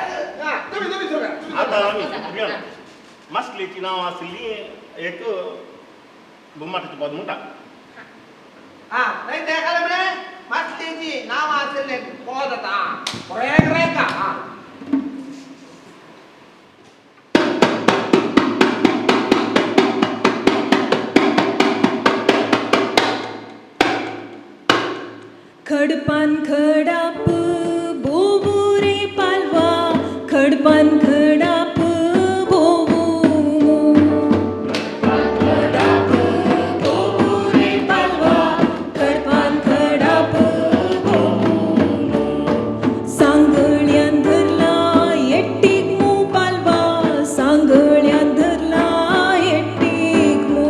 [SPEAKER 7] तुम्ही तुम्ही सुरू करा.
[SPEAKER 4] आतां आमी भुरग्यांनो मासलेची नांव आसली एक घुमटाचें पद म्हणटा.
[SPEAKER 7] हा नाही त्या खाला म्हणे मासलेची नांव आसलें पद आतां बरें रायका. हा
[SPEAKER 16] खडपान खडाप बोबू रे पालवा, खडपान खडाप बोबू, खडाप बोबू रे पालवा, खडपान खडाप बोबू. सांगळ्यान धरला एट्टीक मू पालवा, सांगळ्यान धरला एट्टीक मू,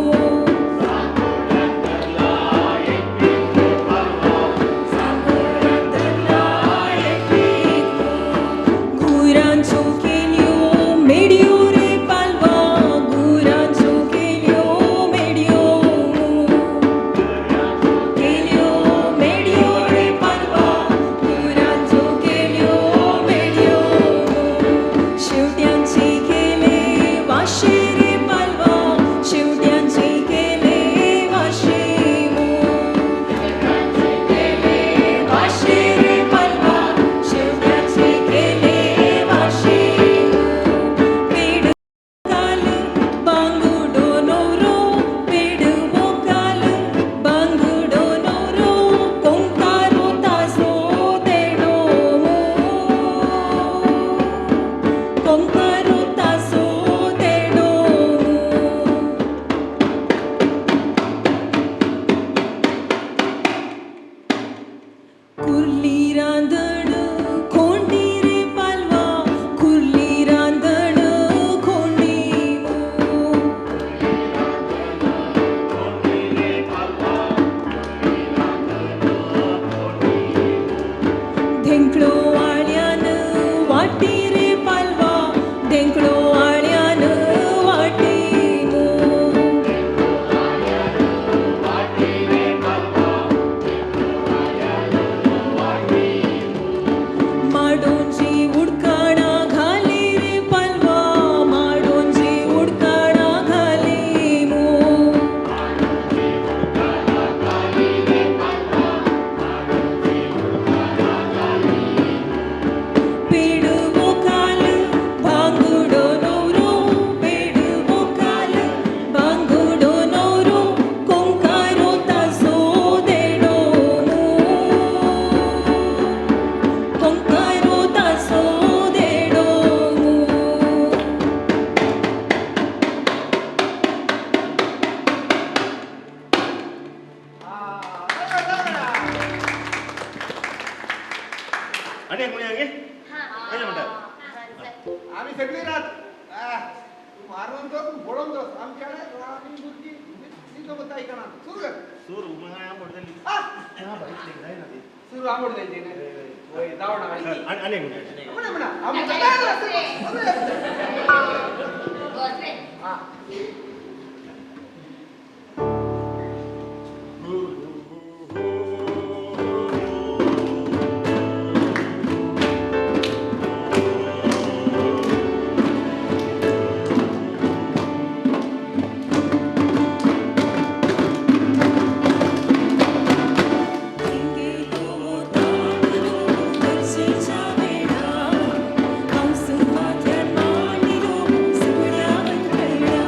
[SPEAKER 16] गुरांच्यो केल्यो मेडयो रे पालवा, गुरांच्यो केल्यो मेडयो, केल्यो मेडयो रे पालवा, गुरांच्यो केल्यो मेडयो. शेवट्यांची केले वाशे रे पालवा, शेवट्यांची केले वाशे मो, वाशे रे पालवा, शेवट्याचे केले वाशे. पेड काल बांगुडो नवरो, पेड वोकाल बांगुडो नवरो, कोंकारो तासो देडो मो, कोंकारो तासो देडो मो. कुर्ली रांदण खोंडी रे पालवा, कुर्ली रांदण खोंडी मो, धेंकळो आळ्यान वाटी रे पालवा, धेंकळो आळ्यान वाटी मो. माडोंची उडकाणा घाली रे पालवा, माडोंची उडकाणा घाली मो. पेड वोकाल बांगुडो नवरो, पेड वोकाल बांगुडो नवरो, कोंकारो तासो देडो मो, कोंकारो तासो देडो मो.
[SPEAKER 4] आनी एक म्हणया गे, कशें म्हणटा?
[SPEAKER 7] आमी सगळी रात तूं मारून दो, तूं बडोवन दो, आमच्या आमी भुरगीं न्हिदो कोत्ता आयकना. सुरू कर.
[SPEAKER 4] सूर मागीर आंबट जाली.
[SPEAKER 7] सुरू आंबट जायची न्ही. वय जावं ना मागीर.
[SPEAKER 4] आनी एक म्हणया.
[SPEAKER 7] म्हणा म्हणा आमी
[SPEAKER 5] हा.
[SPEAKER 16] गरजेच्या वेळा हांव सुवात्यार मांडिलो सगळ्या अंतरा.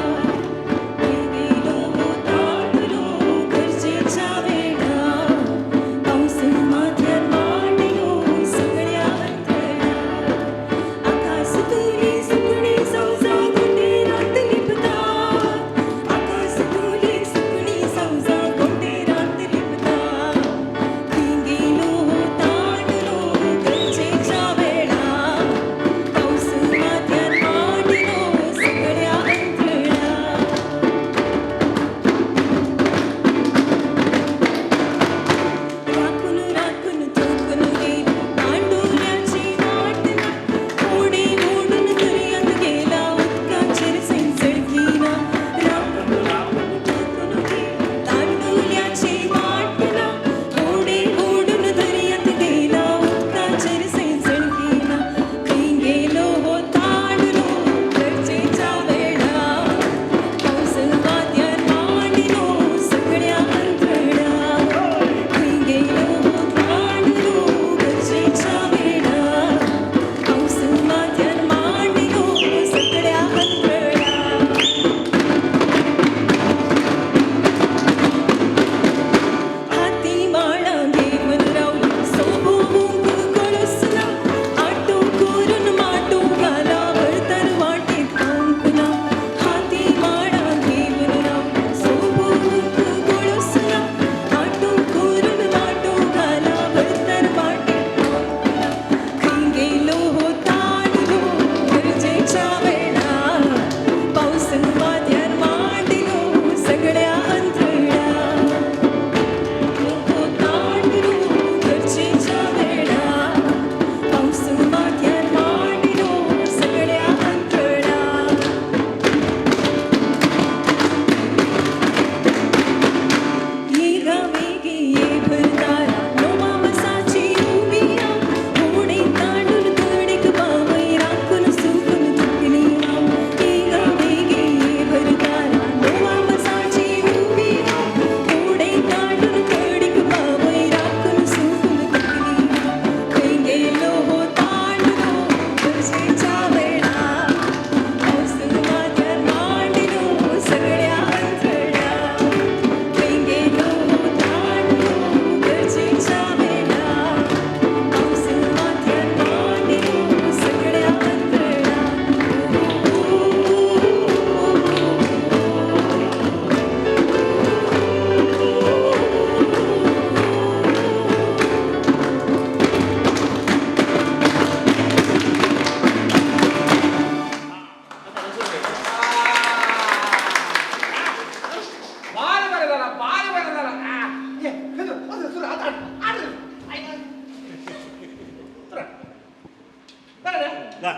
[SPEAKER 11] बरें रे.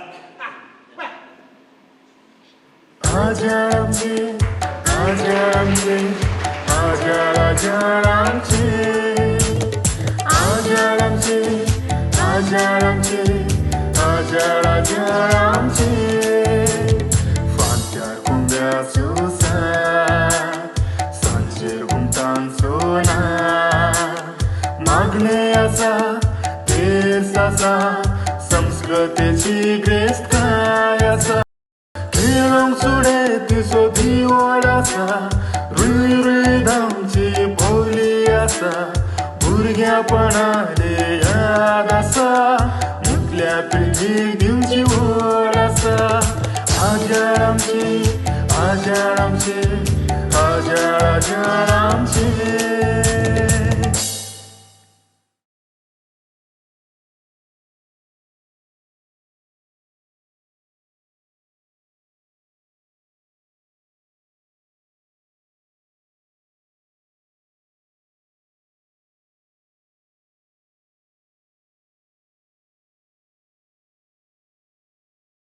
[SPEAKER 17] आजारामचे आजारामचे आजार आजारामचे आजारामचे आजारामचे आजार आजारामचे फांत्यार कुंब्या सोसा सांजेर घुमटांचो ना मागणे आसा तेस आसा संस्कृतेची ग्रेस्तकाय आसा खेळोंक सुडे तिचो दिवड आसा रुय रुय धांवची बोली आसा भुरग्यापणाले याद.